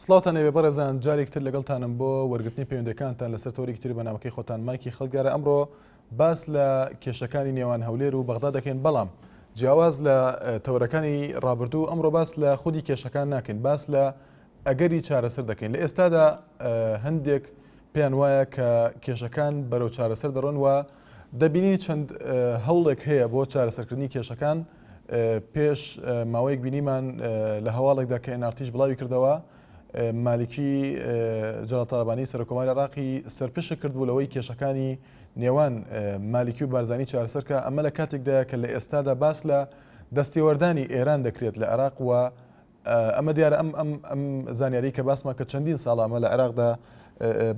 سڵاوتان لێبێ بەڕێزان جارێکی تر لەگەڵتانم بۆ وەرگرتنی پەیوەندەکانتان لەسەر تۆرێکی تری بەنامەکەی خۆتان مایکی خەڵک دیارە ئەمڕۆ باس لە کێشەکانی نێوان هەولێر و بەغدا دەکەین بەڵام جیاواز لە تەوەرەکانی ڕابردوو ئەمڕۆ باس لە خودی کێشەکان ناکەین باس لە ئەگەری چارەسەر دەکەین لە ئێستادا هەندێک پێیان وایە کە کێشەکان بەرەو چارەسەر دەڕۆن و دەبینی چەند هەوڵێک هەیە بۆ چارەسەرکردنی کێشەکان پێش ماوەیەک بینیمان لە هەواڵێکدا کە NRT یش بڵاوی کردەوە مالکی جەلال تاڵەبانی سەرۆککۆماری عێراقی سەرپشک کردبوو لەوەی کێشەکانی نێوان مالکی و بارزانی چارەسەر کە ئەمە لە کاتێکدایە کە لە ئێستادا باس لە دەستێوەردانی ئێران دەکرێت لە عێراق و ئەمە دیارە ئەم ئەم ئەم زانیاری کە باسمان کە چەندین ساڵە ئەمە لە عێراقدا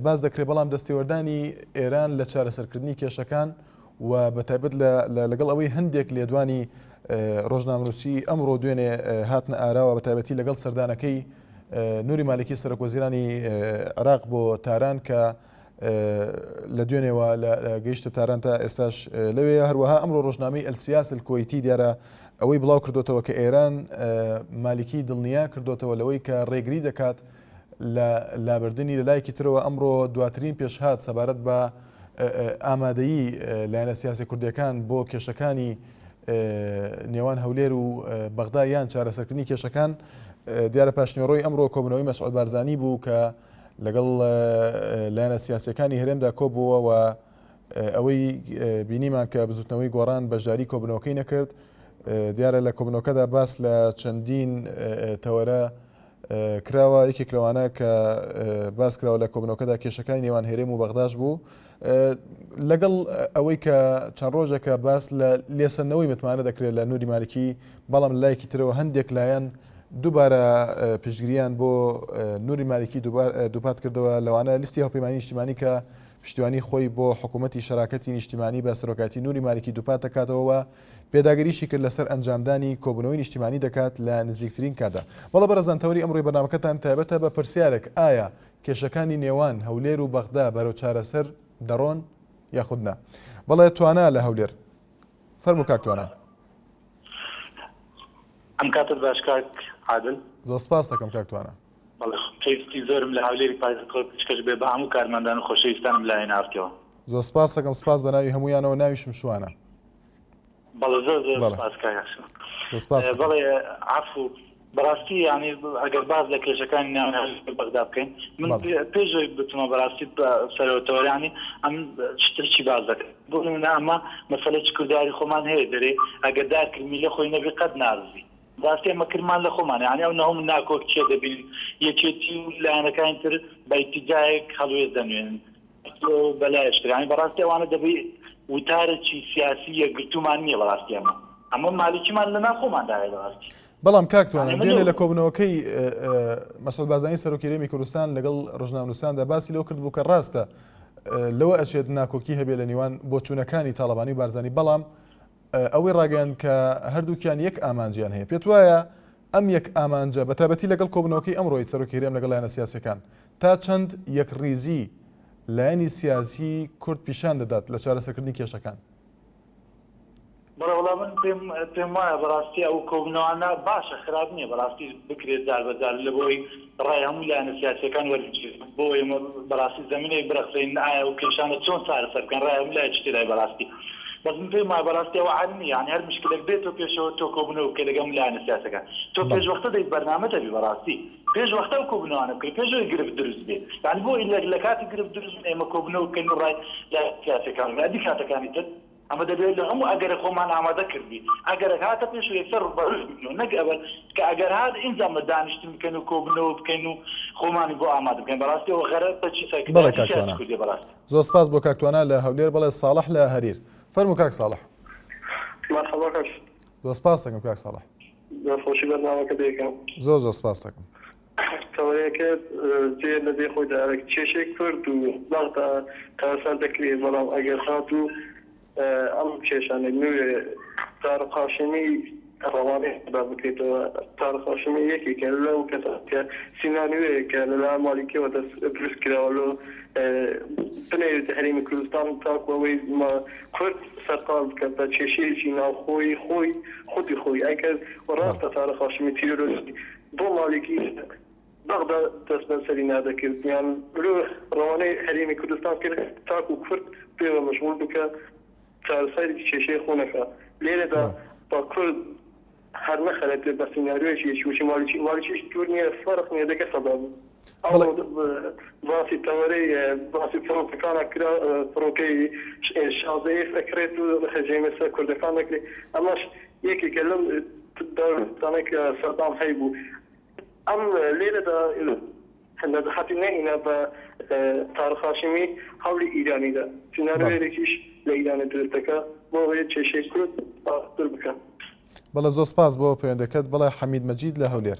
باس دەکرێت بەڵام دەستێوەردانی ئێران لە چارەسەرکردنی کێشەکان و بە تایبەت لەگەڵ ئەوەی هەندێک لێدوانی ڕۆژنامەنووسی ئەمڕۆ دوێنێ هاتنە ئاراوە بە تایبەتی لەگەڵ سەردانەکەی نوری مالکی سەرۆکوەزیرانی عێراق بۆ تاران کە لە دوێنێوە گەیشتە تاران تا ئێستاش لەوێ هەروەها ئەمڕۆ ڕۆژنامەی السیاس الکوەیتی دیارە ئەوەی بڵاو کردوتەوە کە ئێران مالکی دڵنیا کردوتەوە لەوەی کە ڕێگری دەکات لە لابردنی لە لایەکی ترەوە ئەمڕۆ دواترین پێشهات سەبارەت بە ئامادەیی لایەنە سیاسی کوردیەکان بۆ کێشەکانی نێوان هەولێر و بەغدا یان چارەسەرکردنی کێشەکان دیارە پاشنیوەڕۆی ئەمڕۆ کۆبوونەوەی مەسعود بارزانی بوو کە لەگەڵ لایەنە سیاسیەکانی هەرێمدا کۆبووەوە و ئەوەی بینیمان کە بزوتنەوەی گۆڕان بەشداری کۆبنەوەکەی نەکرد دیارە لە کۆبنەوەکەدا باس لە چەندین تەوەرە کراوە یەکێک لەوانە کە باس کراوە لە کۆبنەوەکەدا کێشەکانی نێوان هەرێم و بەغداش بوو لەگەڵ ئەوەی کە چەند ڕۆژێکە باس لە لێسەندنەوەی متمانە دەکرێت لە نوری مالکی بەڵام لایەکی ترەوە هەندێک لایەن دووبارە پشتگیریان بۆ نوری مالکی دووپات کردەوە لەوانە لیستی هاوپەیمانی نیشتیمانی کە پشتیوانی خۆی بۆ حکوومەتی شەراکەتی نیشتیمانی بە سەرۆکایەتی نوری مالکی دووپات دەکاتەوە و پێداگریشی کرد لەسەر ئەنجامدانی کۆبوونەوەی نیشتیمانی دەکات لە نزیکترین کاتدا. بەڵێ بەڕێزان تەوەری ئەمڕۆی بەرنامەکەتان تایبەتە بە پرسیارێک ئایا کێشەکانی نێوان هەولێر و بەغدا بەرەو چارەسەر دەڕۆن یاخود نا؟ بەڵێ توانا لە هەولێر. فەرموو کاک توانا. ئەم کاتت باش کاک عادل. زۆر سپاست دەکەم کاک توانا. بەڵێ خۆشەویستی زۆرم لە هەولێری پایتەخت پێشکەش بێ بە هەموو کارمەندان و خۆشەویستانم لە ئێن ئاڕ تیەوە. زۆر سپاست دەکەم سپاس بە ناوی هەموویانەوە ناویشم شوانە. بەڵێ زۆر زۆر سپاس کاک شوان. زۆر سپاس دەکەم. بەڵێ عەفو بەڕاستی یانی ئەگەر باس لە کێشەکانی نێوان هەولێر و بەغدا بکەین من پێش ئەوەی بچمە بەڕاستی سەرەوە تەوەرانی ئەم شتێکی باس دەکەم بۆ نمونە ئەمە مەسەلەی کورداری خۆمان هەیە دەرێ ئەگەر دار کرمی لە خۆی نەبی قەت نارزی ڕاستی ئەمە کرمان لە خۆمانە یانی ئەو نەهۆم ناکۆکیە دەبینین یەکێتی و لایەنەکانی تر بە ئیتیجاهێک هەڵوێست دەنوێنن بەلایش تر یانی بەڕاستی ئەوانە دەبی وتارێکی سیاسی یەکگرتوومان نییە بەڕاستی ئەمە ئەمە مالکیمان لە ناو خۆماندا هەیە بەڕاستی. بەڵام کاک توانا دوێنێ لە کۆبوونەوەکەی مەسعود بارزانی سەرۆکی هەرێمی کوردستان لەگەڵ ڕۆژنامەنووساندا باسی لەوە کردبوو کە ڕاستە لەوە ئەچێت ناکۆکی هەبێ لە نێوان بۆچوونەکانی تاڵەبانی و بارزانی بەڵام ئەوەی ڕاگەیاند کە هەردووکیان یەک ئامانجیان هەیە پێت وایە ئەم یەک ئامانجە بە تایبەتی لەگەڵ کۆبوونەوەکەی ئەمڕۆی سەرۆکی هەرێم لەگەڵ لایەنە سیاسیەکان تا چەند یەکڕیزی لایەنی سیاسی کورد پیشان دەدات لە چارەسەرکردنی کێشەکان؟ بەڵێ وەڵا من پێم پێم وایە بەڕاستی ئەو کۆبوونەوانە باشە خراپ نییە بەڕاستی بکرێت جار بە جار لە بۆی ڕای هەموو لایەنە سیاسیەکان وەربگیرێت بۆ ئێمە بەڕاستی زەمینێک برەخسێنین ئایا ئەو کێشانە چۆن چارەسەر بکەن ڕای هەموو لایەکی تێدای بەڕاستی بەس من پێم وایە بەڕاستی ئەوە عەل نییە یانی هەر مشکلێک بێتەوە پێشەوە تۆ کۆبوونەوە بکەی لەگەڵ هەموو لایەنە سیاسەکان تۆ پێش وەختە دەیت بەرنامەت هەبی بەڕاستی پێش وەختە ئەو کۆبوونەوانە بکەی پێش ئەوەی گرفت دروست بێ یانی بۆ لە کاتی گرفت دروست بوون ئێمە کۆبوونەوە بکەین و ڕای لایەنە سیاسیەکان بگرین ئەدی کاتەکانی تر ئەمە دەبێت لە هەموو ئەگەرێک خۆمان ئامادە کردبی ئەگەرێک هاتە پێش و یەکسەر ڕووبەڕووی ببینەوە نەک ئەوە کە ئەگەر هات ئینجا ئەمە دانیشتن بکەین و کۆبوونەوە بکەین و خۆمانی بۆ ئامادە بکەین بەڕاستی ئەوە غەرەتە چی بەڵێ سەرکردایەتی کاک سیاسی توانا کوردیە بەڕاستی. زۆر سپاس بۆ کاک توانا لە هەولێر بەڵێ ساڵح لە هەریر فەرموو کاک ساڵح. مەرحەبا کاک. زۆر سپاس دەکەم کاک ساڵح. دەستخۆشی بەرنامەکە دەکەم. زۆر زۆر سپاس دەکەم. تەوەرەکەت جێ لە جێی خۆی دایە. کێشەی کورد و بەغدا چارەسەر دەکرێت، بەڵام ئەگەر هاتوو ئەم کێشانەی نوێ تارق هاشمی ڕەوانەی بەغدا بکرێتەوە، تارق هاشمی یەکێکە لەو کەسانە کە سیناریۆیەکە لەلایەن مالیکیەوە دەست دروست کراوە لۆ بنێرێتە هەرێمی کوردستان تاکو ئەوەی کورد سەرقاڵ بکات بە کێشەیەکی ناوخۆی خۆی خودی خۆی ئەگەر ڕاستە تارق هاشمی تیرۆرستی بۆ مالیکی. بەغدا دەست بەسەری نادەکرد یان لۆ ڕەوانەی هەرێمی کوردستان کرد تاکو کورد پێوە مەشغوڵ بکا چارەسەری کێشەی خۆ نەکا لێرەدا با کورد هەر نەخەرەتێ بە سیناریۆیەکی یەکی مالیکی مالیکیش دوور نییە فەرق نییە دەکە سەدا بوو ئەوڕۆ باسی تەوەرەی باسی فڕۆکەکانە کرا فڕۆکەی 16 ئێف ئەکرێت و هەجێمە سەر کوردەکان دەکرێت ئەمەش یەکێکە لەو داستانەی کە سەدام هەیبوو ئەم لێرەدا نەزاهەتی نەهینا بە تارق هاشمی هەوڵی ئیرانی دا سیناریۆیەکیش لە ئیرانێ دروست دەکا بۆ ئەوەی کێشەی کورد ئاستر بکا. بەڵێ زۆر سپاس بۆ پەیوەندەکەت. بەڵێ حەمید مەجید لە هەولێر.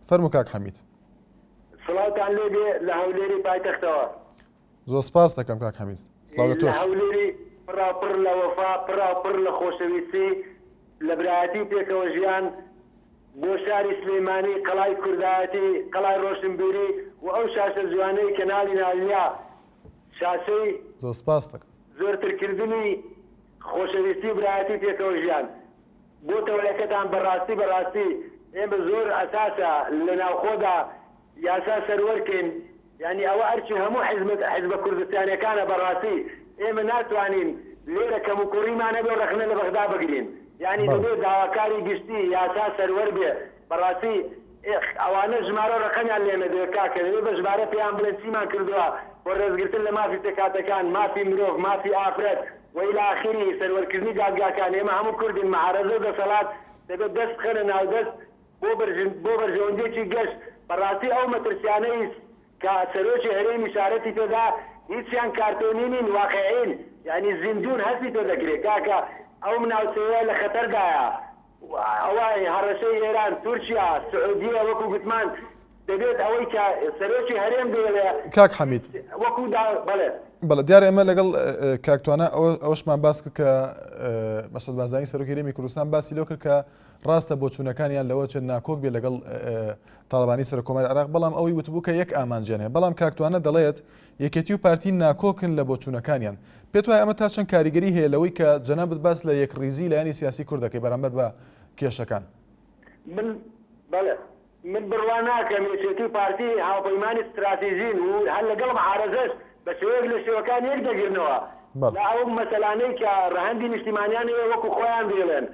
فەرموو کاک حەمید. سڵاوتان لێ بێ لە هەولێری پایتەختەوە. زۆر سپاست دەکەم کاک حەمید. سڵاو لە لە تۆش. هەولێری پڕاوپڕ لە وەفا، پڕاوپڕ لە خۆشەویستی، لە برایەتی و پێکەوەژیان، بۆ شاری سلیمانی قەڵای کوردایەتی، قەڵای ڕۆشنبیری و ئەو شاشە جوانەی کەناڵی نالیا، شاشەی. زۆر سپاست دەکەم. زۆرترکردنی خۆشەویستی و برایەتی و پێکەوە ژیان بۆ تەوەرەکەتان بەڕاستی بەڕاستی ئێمە زۆر ئەساسە لە ناوخۆدا یاسا سەروەر کەین یانی ئەوە ئەرکی هەموو حیزب حیزبە کوردستانیەکانە بەڕاستی ئێمە ناتوانین لێرە کەموکوڕیمان هەبێ و ڕەخنە لە بەغدا بگرین یانی بەڵێ. دەبێ داواکاری گشتی یاسا سەروەر بێ بەڕاستی ئێخ ئەوانە ژمارە و ڕەقەمیان لێ نەدەوێ کاکە دەبێ بە ژمارە پێیان بڵێن چیمان کردووە بۆ ڕێزگرتن لە مافی پێکهاتەکان مافی مرۆڤ مافی ئافرەت و الی آخره سەروەرکردنی دادگاکان ئێمە هەموو کوردین معارەزە و دەسەڵات دەبێت دەست بخەنە ناودەست بۆ بۆ بەرژەوەندیەکی گشت، بەڕاستی ئەو مەترسیانەی کە سەرۆکی هەرێم ئیشارەتی پێدا هیچیان کارتۆنی نین واقعین یانی زیندوون هەستی پێ دەکرێ کاکە ئەو ناوچەیە لە خەتەردایە ئەوە هەڕەشەی ئێران تورکیا سعودیە وەکو گوتمان دەبێت ئەوەی کە سەرۆکی هەرێم دەیڵێ کاک حەمید. وەکو دا بەڵێ. بەڵێ دیارە ئێمە لەگەڵ کاک توانا ئەوەشمان باس کرد کە مەسعود بارزانی سەرۆکی هەرێمی کوردستان باسی لەوە کرد کە ڕاستە بۆچوونەکانیان لەوە چێت ناکۆک بێت لەگەڵ تاڵەبانی سەرۆک کۆماری عێراق، بەڵام ئەوەی وتبوو کە یەک ئامانجیان هەیە، بەڵام کاک توانا دەڵێت یەکێتی و پارتی ناکۆکن لە بۆچوونەکانیان. پێت وایە ئەمە تا چەند کاریگەری هەیە لەوەی کە جەنابت باس لە یەکڕیزی لایەنی سیاسی کورد دەکەی بەرامبەر بە کێشەکان؟ من بەڵێ. من بڕوا ناکەم یەکێتی و پارتی هاوپەیمانی ستراتیژین و هەر لەگەڵ معارەزەش بە شێوەیەک لە شێوەکان یەک دەگرنەوە لە ئەو مەسەلانەی کە ڕەهەندی نیشتیمانیان هەیە وەکو خۆیان دەیڵێن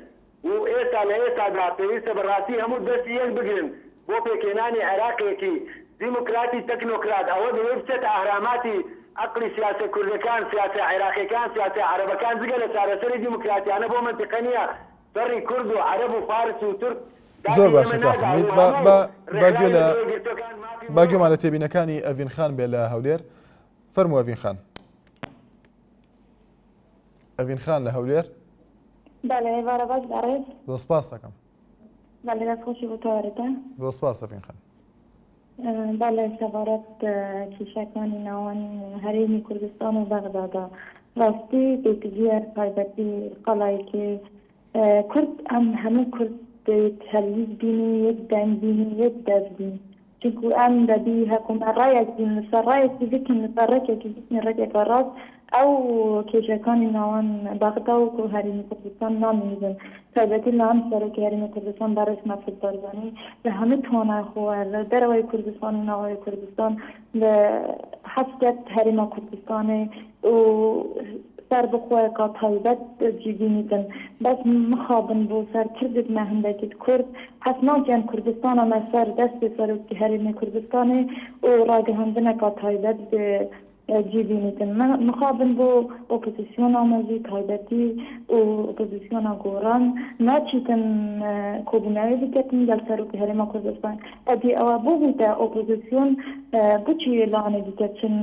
و ئێستا لە ئێستادا پێویستە بە ڕاستی هەموو دەستی یەک بگرن بۆ پێکهێنانی عێراقێکی دیموکراتی تەکنۆکرات ئەوە دەبێ بچێتە ئەهراماتی ئەقڵی سیاسە کوردەکان سیاسە عێراقیەکان سیاسە عەرەبەکان جگە لە چارەسەری دیموکراتیانە بۆ مەنتیقە نیە شەڕی کورد و عەرەب و فارس و تورک زۆر دادی باشە ئێمە کاک نادا حەمید و با هەموو با با گوێ ڕێکخراوی لە نەتەوە یەکگرتووەکان مافی با گوێمان مرۆڤ لە تێبینەکانی ئەڤین خان بێ لە هەولێر فەرموو ئەڤین خان ئەڤین خان لە هەولێر بەڵێ ئێوارە باش بەڕێز. زۆر سپاست دەکەم. بەڵێ دەست خۆشی بۆ تەوەرەکە. زۆر سپاس ئەڤین خان. بەڵێ سەبارەت کێشەکانی ناوان هەرێمی کوردستان و بەغدادا ڕاستی پێکڤیە تایبەتی قەڵایکی کورد ئەم هەموو کورد دەوێت هەلویست بین و یەک دەنگ بین و یەک دەست بین چونکو ئەم دەبی هەکومە ڕایەک بین لەسەر ڕایەکی بکەین لەسەر ڕێکێکی بچین ڕێکێکە ڕاست ئەو کێشەکانی ناوان بەغدا و هەرێمی کوردستان نامێنن تایبەتی لە ئەم سەرۆکی هەرێمی کوردستان بەڕێز مەسعود بارزانی لە هەموو توانای خۆ لە دەرەوەی کوردستان و ناوەوەی کوردستان لە حەسرەت هەرێما کوردستانێ و سەربەخۆیەکا تایبەت جیبینیتن بەس مخابن بۆ سەر کردت مە هەندەکیت کورد حەس ناکەن کوردستانە مە سەر دەستی سەرۆکی هەرێمی کوردستانێ و ڕاگەهاندنەکا تایبەت جیبینیتن مخابن بۆ ئۆپۆزیسیۆنا مەزی تایبەتی و ئۆپۆزیسیۆنا گۆڕان ناچیتن کۆبوونەوەی بکەتن گەل سەرۆکی هەرێما کوردستان ئەدی ئەوە بۆ بوویتە ئۆپۆزیسیۆن بچی لانێ دیکە چن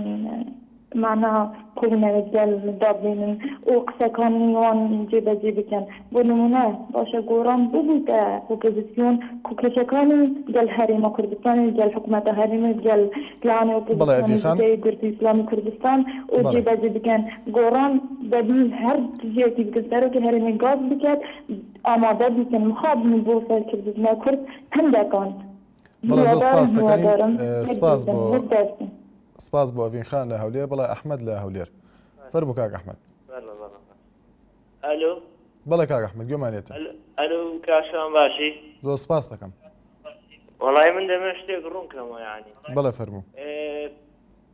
مانا کۆبوونەوەی گەل دابنێنن و قسەکانی وان جێبەجێ بکەن بۆ نموونە باشە گۆڕان بۆ بوویتە ئۆپۆزیسیۆن کو کێشەکانی گەل هەرێما کوردستانی گەل حکومەتە هەرێمی گەل لانی بەڵێ ئۆپۆزیسیۆنی ئەڤین خان. دیکەی گورتی ئیسلامی کوردستان و بەڵێ. جێبەجێ بکەن گۆڕان دەبی هەر دژیەتی بکەن سەرۆکی هەرێمی گاز بکات ئامادە بیتن مخابن بۆ سەرکردنە کورد هەندەکان بەڵێ زۆر هیوادارم سپاس دەکەین هیوادارم یەک سپاس بن بۆ یەک دەست بن. سپاس بۆ ئەڤین خان لە هەولێر بەڵێ ئەحمەد لە هەولێر فەرموو کاک ئەحمەد. بەڵێ بەڵێ ئەلۆ. بەڵێ کاک ئەحمەد گوێمان لێتە. ئەلۆ کاک شوان باشی؟ زۆر سپاست دەکەم. وەڵای من دەمەوێت شتێک ڕوون کەمەوە یانی. بەڵێ فەرموو.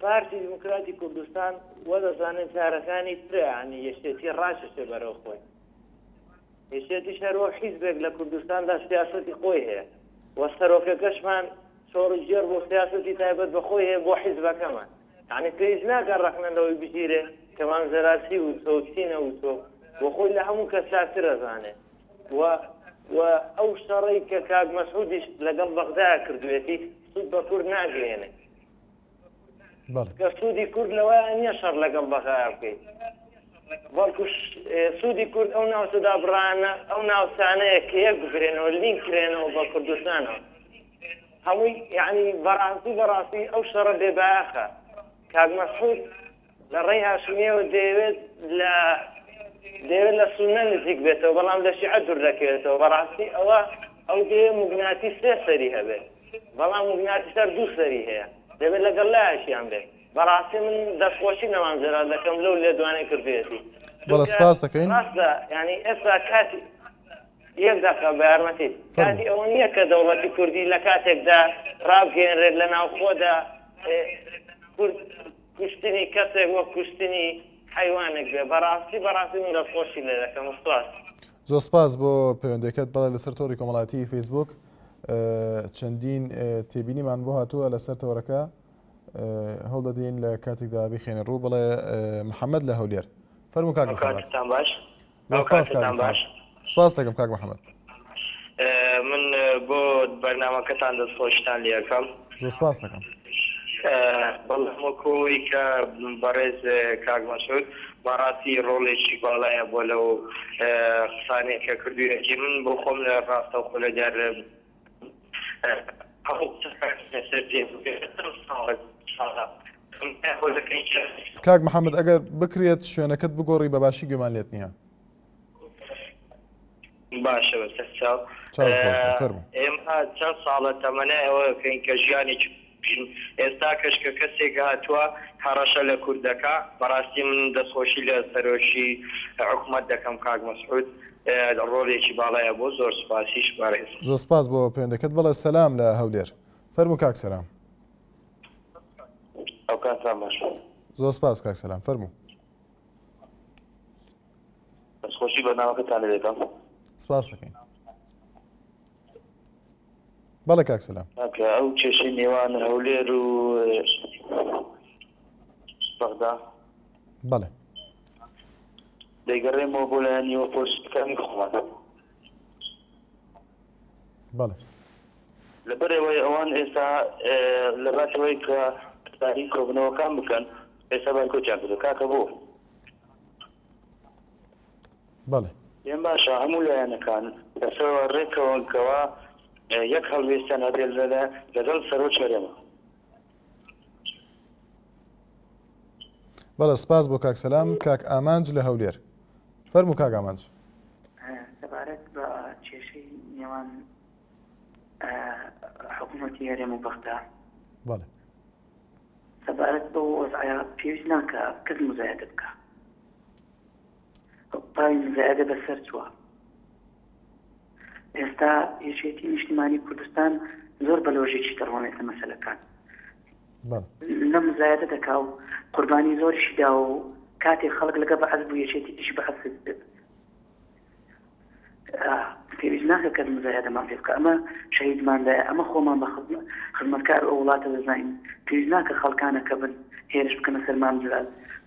پارتی دیموکراتی کوردستان وا دەزانێت جارەکانی ترە یانی یەکێتی ڕاکێشێ بەرەو خۆی. یەکێتیش هەر وەک حیزبێک لە کوردستاندا سیاسەتی خۆی هەیە و سەرۆکەکەشمان شۆڕشگێڕ بۆ سیاسەتی تایبەت بە خۆی هەیە بۆ حیزبەکەمان. یانی پێویست ناکات ڕەخنە لەوەی بگیرێ کە مام جەلال چی وتووە و چی نەوتووە و خۆی لە هەموو کەس چاکتر ئەزانێ و و ئەو شەڕەی کە کاک مەسعودیش لەگەڵ بەغدایە کردوویەتی سوود بە کورد ناگەیەنێ. بەڵێ. کە سوودی کورد لەوەیا نییە شەڕ لەگەڵ بەغایا بکەیت بەڵکو سوودی کورد ئەو ناوچە دابڕانە ئەو ناوچانەیە کە یەک بگرێنەوە لینک کرێنەوە بە کوردستانەوە. هەمووی یەعنی بەڕاستی بەڕاستی ئەو شەڕە بێ بایەخە کاک مەسعود لە ڕێی هاشمیەوە دەیەوێت لە دەیەوێت لە سوننە نزیک بێتەوە بەڵام لە شیعە دوور دەکەوێتەوە بەڕاستی ئەوە ئەو دەیەوێت موگناتی سێ سەری هەبێت بەڵام موگناتی سەر دوو سەری هەیە دەبێت لەگەڵ لایەکیان بێت بەڕاستی من دەستخۆشی لە مام جەلال دەکەم لەو لێدوانەی کردوێتی بەڵێ سپاس دەکەین ڕاستە یعنی ئێستا کاتی یەک دەقە بە یارمەتیت. کاتی ئەوە نییە کە دەوڵەتی کوردی لە کاتێکدا ڕابگەیەنرێت لە ناوخۆدا کورد کوشتنی کەسێک وەک کوشتنی حەیوانێک بێ. بەڕاستی بەڕاستی من دەستخۆشی لێ دەکەم. سپاس. زۆر سپاس بۆ پەیوەندیەکەت. بەڵێ لەسەر تۆڕی کۆمەڵایەتی فەیسبووک چەندین تێبینیمان بۆ هاتووە لەسەر تۆڕەکە هەوڵ دەدەین لە کاتێکدا بیخێنە ڕوو. بەڵێ محەممەد لە هەولێر فەرموو کاک محەممەد. باش سپاس کاک محمد. سپاس دەکەم کاک محمد. من بۆ بەرنامەکەتان دەستخۆشیتان لێ ئەکەم. زۆر سپاس دەکەم. بەڵام وەکو ئەوەی کە بەڕێز کاک مەسعود بەڕاستی ڕۆڵێکی باڵایە بۆ لەو قسانەی کە کردوویەتی من بۆ خۆم لە ڕاستەوخۆ لە دیار کاک محەممەد ئەگەر بکرێت شوێنەکەت بگۆڕی بە باشی گوێمان لێت نییە. باشە بەسەر چاو ئێمە چەند ساڵە تەمەنای ئەوە کەین کە ژیانێکی بژین ئێستا کەش کە کەسێک هاتووە هەڕەشە لە کورد دەکا بەڕاستی من دەستخۆشی لە سەرۆکی حکومەت دەکەم کاک مەسعود ڕۆڵێکی باڵای هەبوو زۆر سوپاسیش بەڕێز. زۆر سپاس بۆ پەیوەندەکەت بەڵێ سەلام لە هەولێر فەرموو کاک سەلام. ئەوکاتتان باش. زۆر سپاس کاک سەلام فەرموو. دەستخۆشی بەرنامەکەتان لێ دەکەم. سپاس دەکەین. بەڵێ کاک سەلام. کاکە ئەو کێشەی نێوان هەولێر و بەغدا. بەڵێ. دەیگەڕێمەوە بۆ لایەنی ئۆپۆزیسیۆنەکانی خۆمان. بەڵێ. لەبەرئەوەی ئەوان ئێستا لەباتی ئەوەی کە بەشداری کۆبوونەوەکان بکەن ئێستا بایکۆتیان کردووە. کاکە بۆ؟ بەڵێ. پێم باشە هەموو لایەنەکان لەسەرەوە رێککەون کەوا یەک هەڵوێستیان هەبێت لەگەڵ سەرۆکی هەرێمە. بەڵێ سپاس بۆ کاک سەلام. کاک ئامانج لە هەولێر. فەرموو کاک ئامانج. سەبارەت بە کێشەی نێوان حکوومەتی هەرێم و بەغدا. بەڵێ. سەبارەت بەو وەزعە پێویست ناکا کەس موزایەدە بکا. پاوی مزایەدە بەسەر چووە. ئێستا یەکێتی نیشتیمانی کوردستان زۆر بە لۆژیکی دەڕوانێتە مەسەلەکان. نە مزایەدە دەکا و قوربانی زۆریشی داوە و کاتێک خەڵک لەگە بەعس بوو یەکێتی دژی بەعس پێویست ناکە کەس مزایەدەمان پێ بکە ئەمە شەهیدمان دایە ئەمە خۆمان بە خزمەتکار ئەو وڵاتە دەزانین پێویست ناکە خەڵکانە کە بن هێرش بکەنە سەر مام جەلال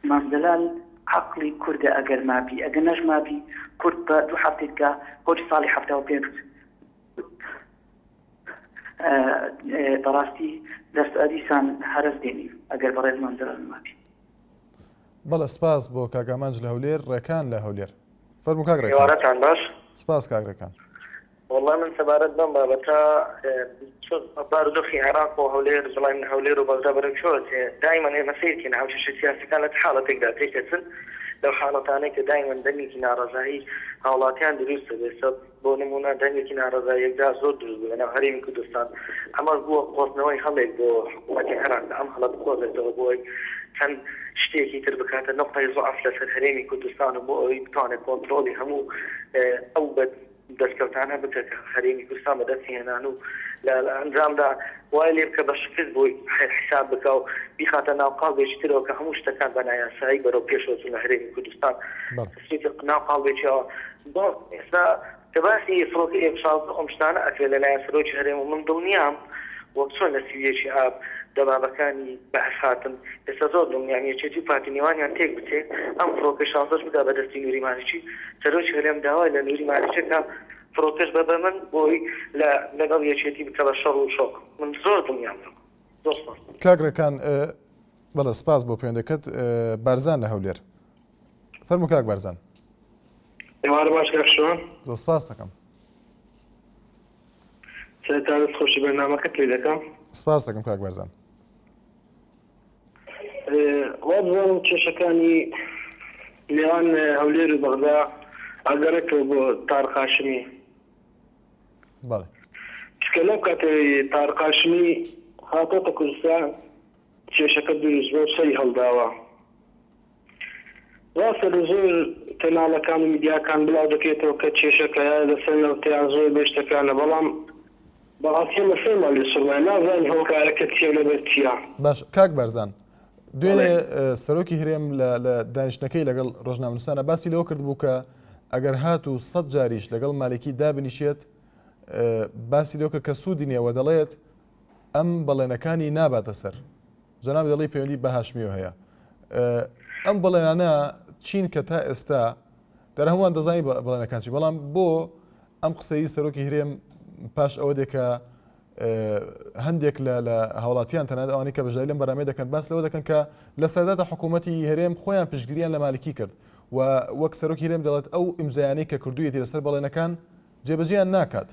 مام جەلال عەقڵی کوردە ئەگەر مابی ئەگەر نەشمابی کورد بە دوو هەفتەی دیکە کۆچی ساڵی 75 بەڕاستی دەست ئەدیسان هەرەس دێنین ئەگەر بەڕێز مام جەلال نەمابی. بەڵێ سپاس بۆ کاک ئامانج لە هەولێر، ڕێکان لە هەولێر. فەرموو کاک ڕێکان. ئێوارەتان باش. سپاس کاک ڕێکان. وەڵا من سەبارەت بەم بابەتە بارودۆخی عێراق و هەولێر بڵێن هەولێر و بەغدا بەرەو کوێ ئەچێ دایمەن ئێمە سەیرکەین هاوکێشە سیاسەکان لە چ حاڵەتێکدا تێکەچن لەو حاڵەتانەی کە دایمەن دەنگێکی ناڕەزایی هاوڵاتیان دروست دەبێت سە بۆ نمونە دەنگێکی ناڕەزایی یەکجار زۆر دروست بوو لەناو هەرێمی کوردستان ئەمەش بووە قۆزنەوەی هەڵێک بۆ حکوومەتی عێراق کە ئەم هەڵە بقۆزێتەوە بۆ ئەوەی چەند شتێکی تر بکاتە نوقتەی زوعف لەسەر هەرێمی کوردستان و بۆ ئەوەی بتوانێت کۆنترۆڵی هەموو ئەو بە دەستکەوتانە بکە کە هەرێمی کوردستان بەدەستی هێنان و. لە ئەنجامدا وای لێ بکە بە شکست بۆی حیساب بکا و بیخاتە ناو قاڵبێکی ترەوە کە هەموو شتەکان بە نایاسایی بەرەو پێشەوە چوون لە هەرێمی کوردستان خستێتی ناو قاڵبێکیەوە. بەڵام ئێستا کە باسی فڕۆکەی ئێف 16 و ئەم شتانە ئەکرێت لەلایەن سەرۆکی هەرێم و من دڵنیام وەک چۆن لە 31 ی ئاب دەبابەکانی بەعس هاتن ئێستا زۆر دڵنیام یەکێتی و پارتی نێوانیان تێک بچێ ئەم فڕۆکەی شازدەش بدا بە دەستی نوری مالکی سەرۆکی هەرێم داوای لە نوری مالکی کا فڕۆکەش بە بە من بۆی لە لەگەڵ یەکێتی بکە بە شەڕ و شۆق من زۆر دڵنیام لەوە زۆر سپاس. کاک ڕێکان بەڵێ سپاس بۆ پەیوەندەکەت بارزان لە هەولێر فەرموو کاک بارزان. ئێوارە باش کاک شوان. زۆر سپاس دەکەم. سەرەتا دەست خۆشی بەرنامەکەت لێ دەکەم. سپاس دەکەم کاک بارزان. وابزانم کێشەکانی نێوان هەولێر و بەغدا ئەگەڕێتەوە بۆ تارق هاشمی. بەڵێ. چونکە لەو کاتەی تارق هاشمی هاتۆتە کوردستان کێشەکە دروست بووە و سەری هەڵداوە. ڕاستە لە زۆر کەناڵەکان و میدیاکان بڵاو دەکرێتەوە کە کێشەکە لەسەر نەوتە یان زۆر بێ شتەکانە بەڵام بەڕاستی ئێمە سەرمان لێ سوڕمایە نازانین هۆکارەکە چیە و لەبەر چیە. باشە کاک بارزان دوێنێ سەرۆکی هەرێم لە لە دانیشتنەکەی لەگەڵ ڕۆژنامەنووسانە باسی لەوە کردبوو کە ئەگەر هاتوو سەد جاریش لەگەڵ مالکی دابنیشێت باسی لەوە کرد کە سوودی نییە و دەڵێت ئەم بەڵێنەکانی ناباتە سەر. جەنابت دەڵێی پەیوەندی بە هاشمیەوە هەیە ئەم بەڵێنانە چین کە تا ئێستا دەر هەمووان دەزانین بەڵێنەکان چی بەڵام بۆ ئەم قسەی سەرۆکی هرێم پاش ئەوە دێ کە هەندێک لە لە هاوڵاتیان تەنانەت ئەوانەی کە بەشداری لەم بەرنامەیە دەکەن باس لەوە دەکەن کە لە سەردادا حکوومەتی هەرێم خۆیان پشتگیریان لە مالکی کرد و وەک سەرۆکی هەرێم دەڵێت ئەو ئیمزایانەی کە کردوویەتی لەسەر بەڵێنەکان جێبەجێیان ناکات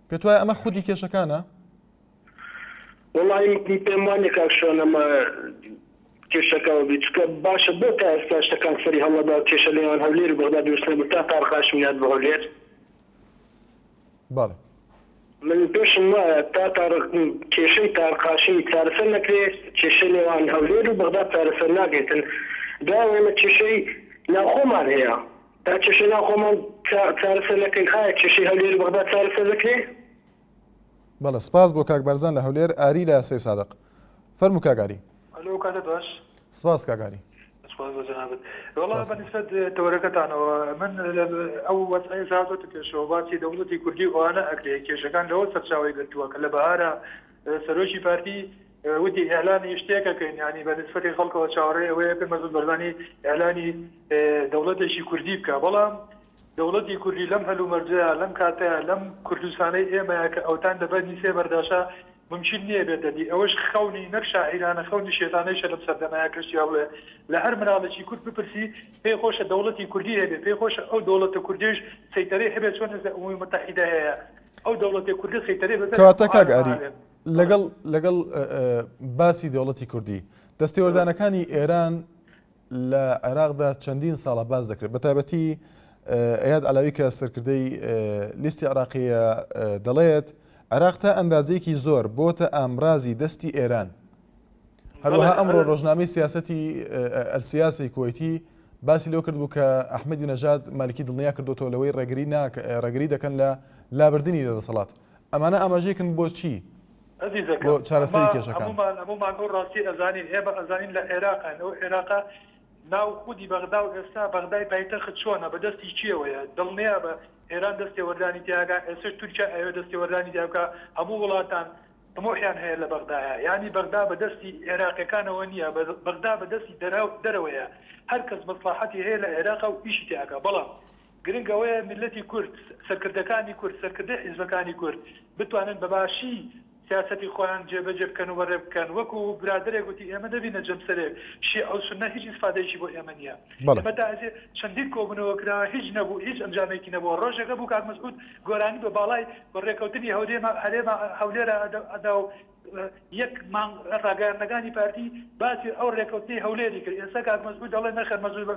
پێت وایە ئەمە خودی کێشەکانە؟ وەڵایی من پێم وانیە کاک شوان ئەمە کێشەکەوە بی چونکە باشە بۆ تا ئێستا شتەکان سەری هەڵنەدا و کێشە لەنێوان هەولێر و بەغدا دروست نەبوو تا تارق هاشمی هات بۆ هەولێر؟ بەڵێ. من پێشم وایە تا تارق کێشەی تارق هاشمی چارەسەر نەکرێ کێشەی نێوان هەولێر و بەغدا چارەسەر ناکرێتن دوای ئێمە کێشەی ناوخۆمان هەیە تا کێشەی ناوخۆمان چارەسەر نەکەین ئایا کێشەی هەولێر و بەغدا چارەسەر دەکرێ؟ بەڵێ سپاس بۆ کاک بارزان لە هەولێر ئاری لە سەی سادق فەرموو کاک ئاری. ئەلۆ کاتت باش. سپاس کاک ئاری. سپاس بۆ جەنابت. وەڵا بە نیسبەت تەوەرەکەتانەوە من ئەو وەزعەی ئێستا هاتۆتە پێشەوە باسی دەوڵەتی کوردی و ئەوانە ئەکرێ کێشەکان لەوە سەرچاوەی گرتووە کە لە بەهارا سەرۆکی پارتی وتی ئیعلانی شتێک ئەکەین یانی بە نیسبەتی خەڵکەوە چاوەڕێی ئەوەیە کە مەسعود بەرزانی ئیعلانی دەوڵەتێکی کوردی بکا بەڵام دەوڵەتی کوردی لەم هەلومەرجەیا، لەم کاتەیا، لەم کوردستانەی ئێمەیا کە ئەوتان لە بەرنی سێ بەرداشە، مومکین نییە بێتە دی. ئەوەش خەونی نەک شاعیرانە، خەونی شێتانەیشە لەم سەردەمەیا کەس چیا بڵێ. لە هەر مناڵێکی کورد بپرسی پێی خۆشە دەوڵەتی کوردی هەبێ، پێی خۆشە ئەو دەوڵەتە کوردیەیش سەیتەرەی هەبێ چۆن ئێستا ئومەمی موتەحیدە هەیە ئەو دەوڵەتە کوردە سەیتەرەی بەسەر کەواتە هەموو کاک عالەما ئاری هەبێ. لەگەڵ لەگەڵ باسی دەوڵەتی کوردی، دەستێوەردانەکانی ئێران لە عێراقدا چەندین ساڵە باس دەکرێت بەتایبەتی ئەیاد علاوی کە سەرکردەی لیستی عراقیە دەڵێت عێراق تا ئەندازەیەکی زۆر بۆتە ئامرازی دەستی ئێران هەروەها ئەمڕۆ ڕۆژنامەی سیاستی ئەلسیاسی کوەیتی باسی لەو کرد بوو کە ئەحمەدی نەژاد مالکی دڵنیا کردوتەوە لەوەی ڕێگری ناک ڕێگری دەکەن لە لابردنی لە دەسەڵات ئەمانە ئاماژەیەکن بۆ چی بۆ چارەسەری کێشەکان. هەموومان هەموومان ئەو ڕاستیە ئەزانین ئێمە ئەزانین لە عێراقاین ئەو عێراقە ناو خودی بەغدا و ئێستا بەغدای پایتەخت چۆنە بە دەستی کێوەیە دڵنیابە ئێران دەستێوەردانی تیاکا ئێستەش تورکیا ئەیەوێ دەستێوەردانی تیا بکا هەموو وڵاتان تموحیان هەیە لە بەغدایە یانی بەغدا بە دەستی عێراقیەکانەوە نیە بەغدا بە دەستی دەرەوەیە هەر کەس مەسڵەحەتی هەیە لە عێراقا و ئیشی تیاکا بەڵام گرنگ ئەوەیە میللەتی کورد، سەرکردەکانی کورد، سەرکردەی حیزبەکانی کورد بتوانن بە باشی سیاسەتی خۆیان جێبەجێ بکەن و بەڕێ بکەن. وەکو برادەرێک گوتی ئێمە نەبینە جەمسەرێک، شیعە و سوننە هیچ ئیسفادەیەکی بۆ ئێمە نییە. ئێمە تا ئێستا چەندین کۆبوونەوە کرا هیچ نەبوو، هیچ ئەنجامێکی نەبووە. ڕۆژێک هەبوو کاک مەسعود گۆرانی بە باڵای ڕێکەوتنی هەرێما هەولێرا ئەدا و یەک مانگ ڕاگەیاندنەکانی پارتی باسی ئەو ڕێکەوتنەی هەولێری کرد. ئێستا کاک مەسعود دەڵێ نەخێر مەسعود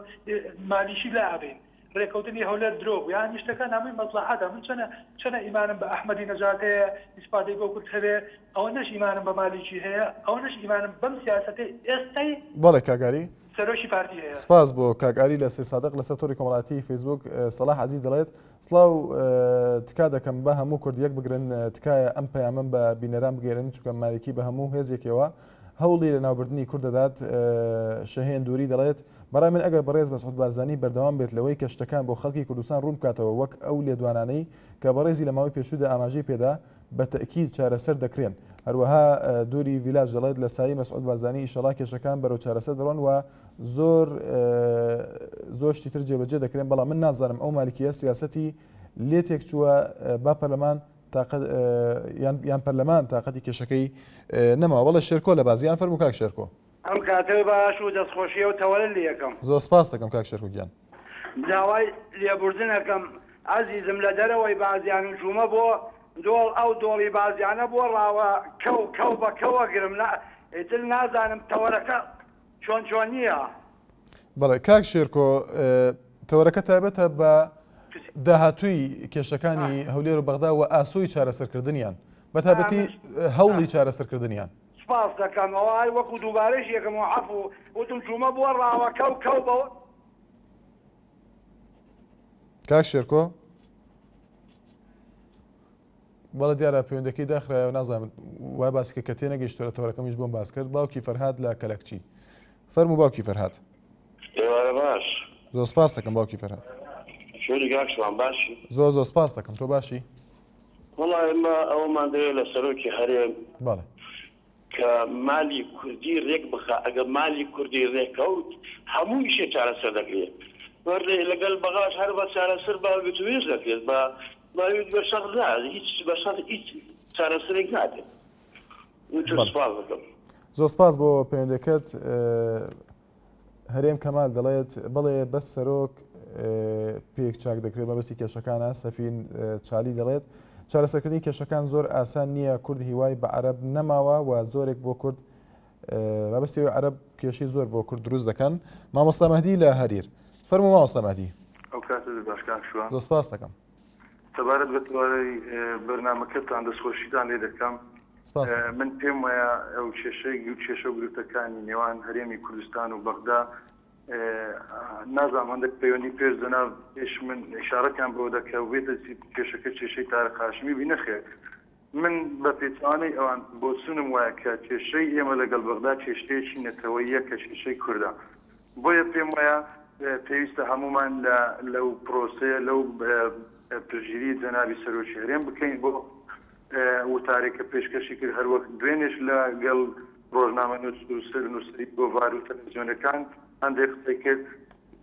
مالیکی لائەبەین. رێکەوتنی هەولێر درۆ بوو یانی شتەکان هەمووی مەسڵەحەتە من چەنە چەنە ئیمانم بە ئەحمەدی نەژاد هەیە ئیسفادەی بۆ کورد هەبێ ئەوەنەش ئیمانم بە مالیکی هەیە ئەوەنەش ئیمانم بەم سیاسەتەی ئێستای بەڵێ کاک ئاری. سەرۆکی پارتی هەیە. سپاس بۆ کاک ئاری لە سەیدسادق لەسەر تۆڕی کۆمەڵایەتی فەیسبووک سەڵاح عەزیز دەڵێت، سڵاو تکا دەکەم با هەموو کورد یەک بگرن تکایە ئەم پەیامەم بە بینەران بگەیەنن چونکە مالیکی بە هەموو هێزێکەوە هەوڵی لەناوبردنی کورد دەدات شەهێن دووری دەڵێت بەڕای من ئەگەر بەڕێز مەسعود بارزانی بەردەوام بێت لەوەی کە شتەکان بۆ خەڵکی کوردستان ڕوون بکاتەوە وەک ئەو لێدوانانەی کە بەڕێزی لە ماوەی پێشوودا ئاماژەی پێدا بە تەئکید چارەسەر دەکرێن. هەروەها دوری ڤیلاج دەڵێت لە سایەی مەسعود بارزانی ئیشەڵا کێشەکان بەرەو چارەسەر دەڕۆن و زۆر زۆر شتی تر جێبەجێ دەکرێن بەڵام من نازانم ئەو مالکیە سیاسەتی لێ تێکچووە با پەرلەمان تاقەت یان یان پەرلەمان تاقەتی کێشەکەی نەماوە بەڵێ شێرکۆ لە بازیان فەرموو کاک شێرکۆ. ئەم کاتەت باش و دەستخۆشی و تەوەلد لێکەم. زۆر سپاست دەکەم کاک شێرکۆ گیان. داوای لێبوردن ئەکەم ئەزیزم لە دەرەوەی بازیان و چوومە بۆ دۆڵ ئەو دۆڵی بازیانە بۆ ڕاوە کەو کەو بە کەو ئەگرم نا ئیتر نازانم تەوەرەکە چۆن چۆن نییە. بەڵێ کاک شێرکۆ تەوەرەکە تایبەتە بە داهاتووی کێشەکانی هەولێر و بەغدا و ئاسۆی چارەسەرکردنیان بە تایبەتی هەوڵی چارەسەرکردنیان. سپاس دەکەم ئەوە هەر وەکو دووبارەش یەکەم و عەفو وتم چوومە بۆ ڕاوە کەو کەو بە کاک شێرکۆ بەڵێ دیارە پەیوەندەکەی داخرایەوە نازانم وای باسی کە کە تێنەگەیشتووە لە تەوەرەکەمیش بۆم باس کرد باوکی فەرهاد لە کەلەکچی فەرموو باوکی فەرهاد ئێوارە باش زۆر سپاس دەکەم باوکی فەرهاد چۆنی کاک شوان باشی زۆر زۆر سپاس دەکەم تۆ باشی وەڵا ئێمە ئەوەمان دەوێت لە سەرۆکی هەرێم بەڵێ کە مالی کوردی رێک بخا ئەگەر مالی کوردی رێکەوت هەموو ئیشێ چارەسەر دەکرێت وەرێ لەگەل بەغاش هەر بە چارەسەر بە وتوێژ دەکرێت بە بە شەڕ نا هیچ بە شەڕ هیچ چارەسەرێک نابێت وتر سپاس دەکەم. زۆر سپاس بۆ پەیوەندەکەت. هەرێم کەمال دەڵێت، بەڵێ بەس سەرۆک پێک چاک دەکرێت مەبەستی کێشەکانە، سەفین چالی دەڵێت، چارەسەرکردنی کێشەکان زۆر ئاسان نییە، کورد هیوای بە عەرەب نەماوە و زۆرێک بۆ کورد مەبەستی ئەوەی عەرەب کێشەی زۆر بۆ کورد دروست دەکەن. مامۆستا مەهدی لە هەریر. فەرموو مامۆستا مەهدی. ئەو کاتەت باش کاک شوان. زۆر سپاست دەکەم. سەبارەت بە تەواوی بەرنامەکەتان دەستخۆشیتان لێ دەکەم. من پێم وایە ئەو کێشەی کێشە و گرفتەکانی نێوان هەرێمی کوردستان و بەغدا نازانم هەندێک پەیوەندی پێش جەناب پێش من ئیشارەتیان بەوە دەکە و بێتە کێشەکە کێشەی تارق هاشمی بی نەخێر من بە پێچەوانەی ئەوان بۆچوونم وایە کە کێشەی ئێمە لەگەڵ بەغدا کێشەیەکی نەتەوەییە کە کێشەی کوردە بۆیە پێم وایە پێویستە هەموومان لە لەو پرۆسەیە لەو پشتگیری جەنابی سەرۆکی هەرێم بکەین بۆ وتارێک کە پێشکەشی کرد هەروەک دوێنێش لە گەڵ ڕۆژنامەنووس و سەرنووسەری گۆڤار و تەلەڤزیۆنەکان هەندێک قسەی کرد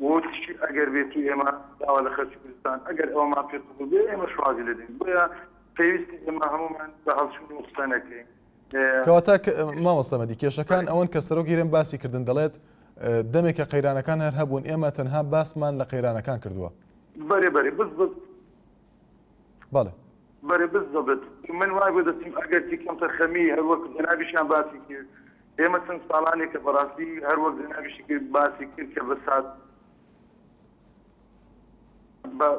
وتیشی ئەگەر بێت و ئێمە داوا لە خەڵکی کوردستان ئەگەر ئەوەمان پێ قبوڵ بێ ئێمەش ڕازی دەبین بۆیە پێویستە ئێمە هەموومان بە هەڵچوون و قسە نەکەین. کەواتە مامۆستا مەدی کێشەکان ئەوەن کە سەرۆک هەرێم باسی کردن دەڵێت دەمێکە قەیرانەکان هەر هەبوون ئێمە تەنها باسمان لە قەیرانەکان کردووە. بەرێ بەرێ بز بز. بەڵێ. بەرێ بزەبت من وای بۆ دەچم ئەگەرچی کەمتەرخەمی هەر وەک جەنابیشیان باسی کرد ئێمە چەند ساڵانێکە بەڕاستی هەر وەک جەنابیشی کرد باسی کرد کە بە سات بە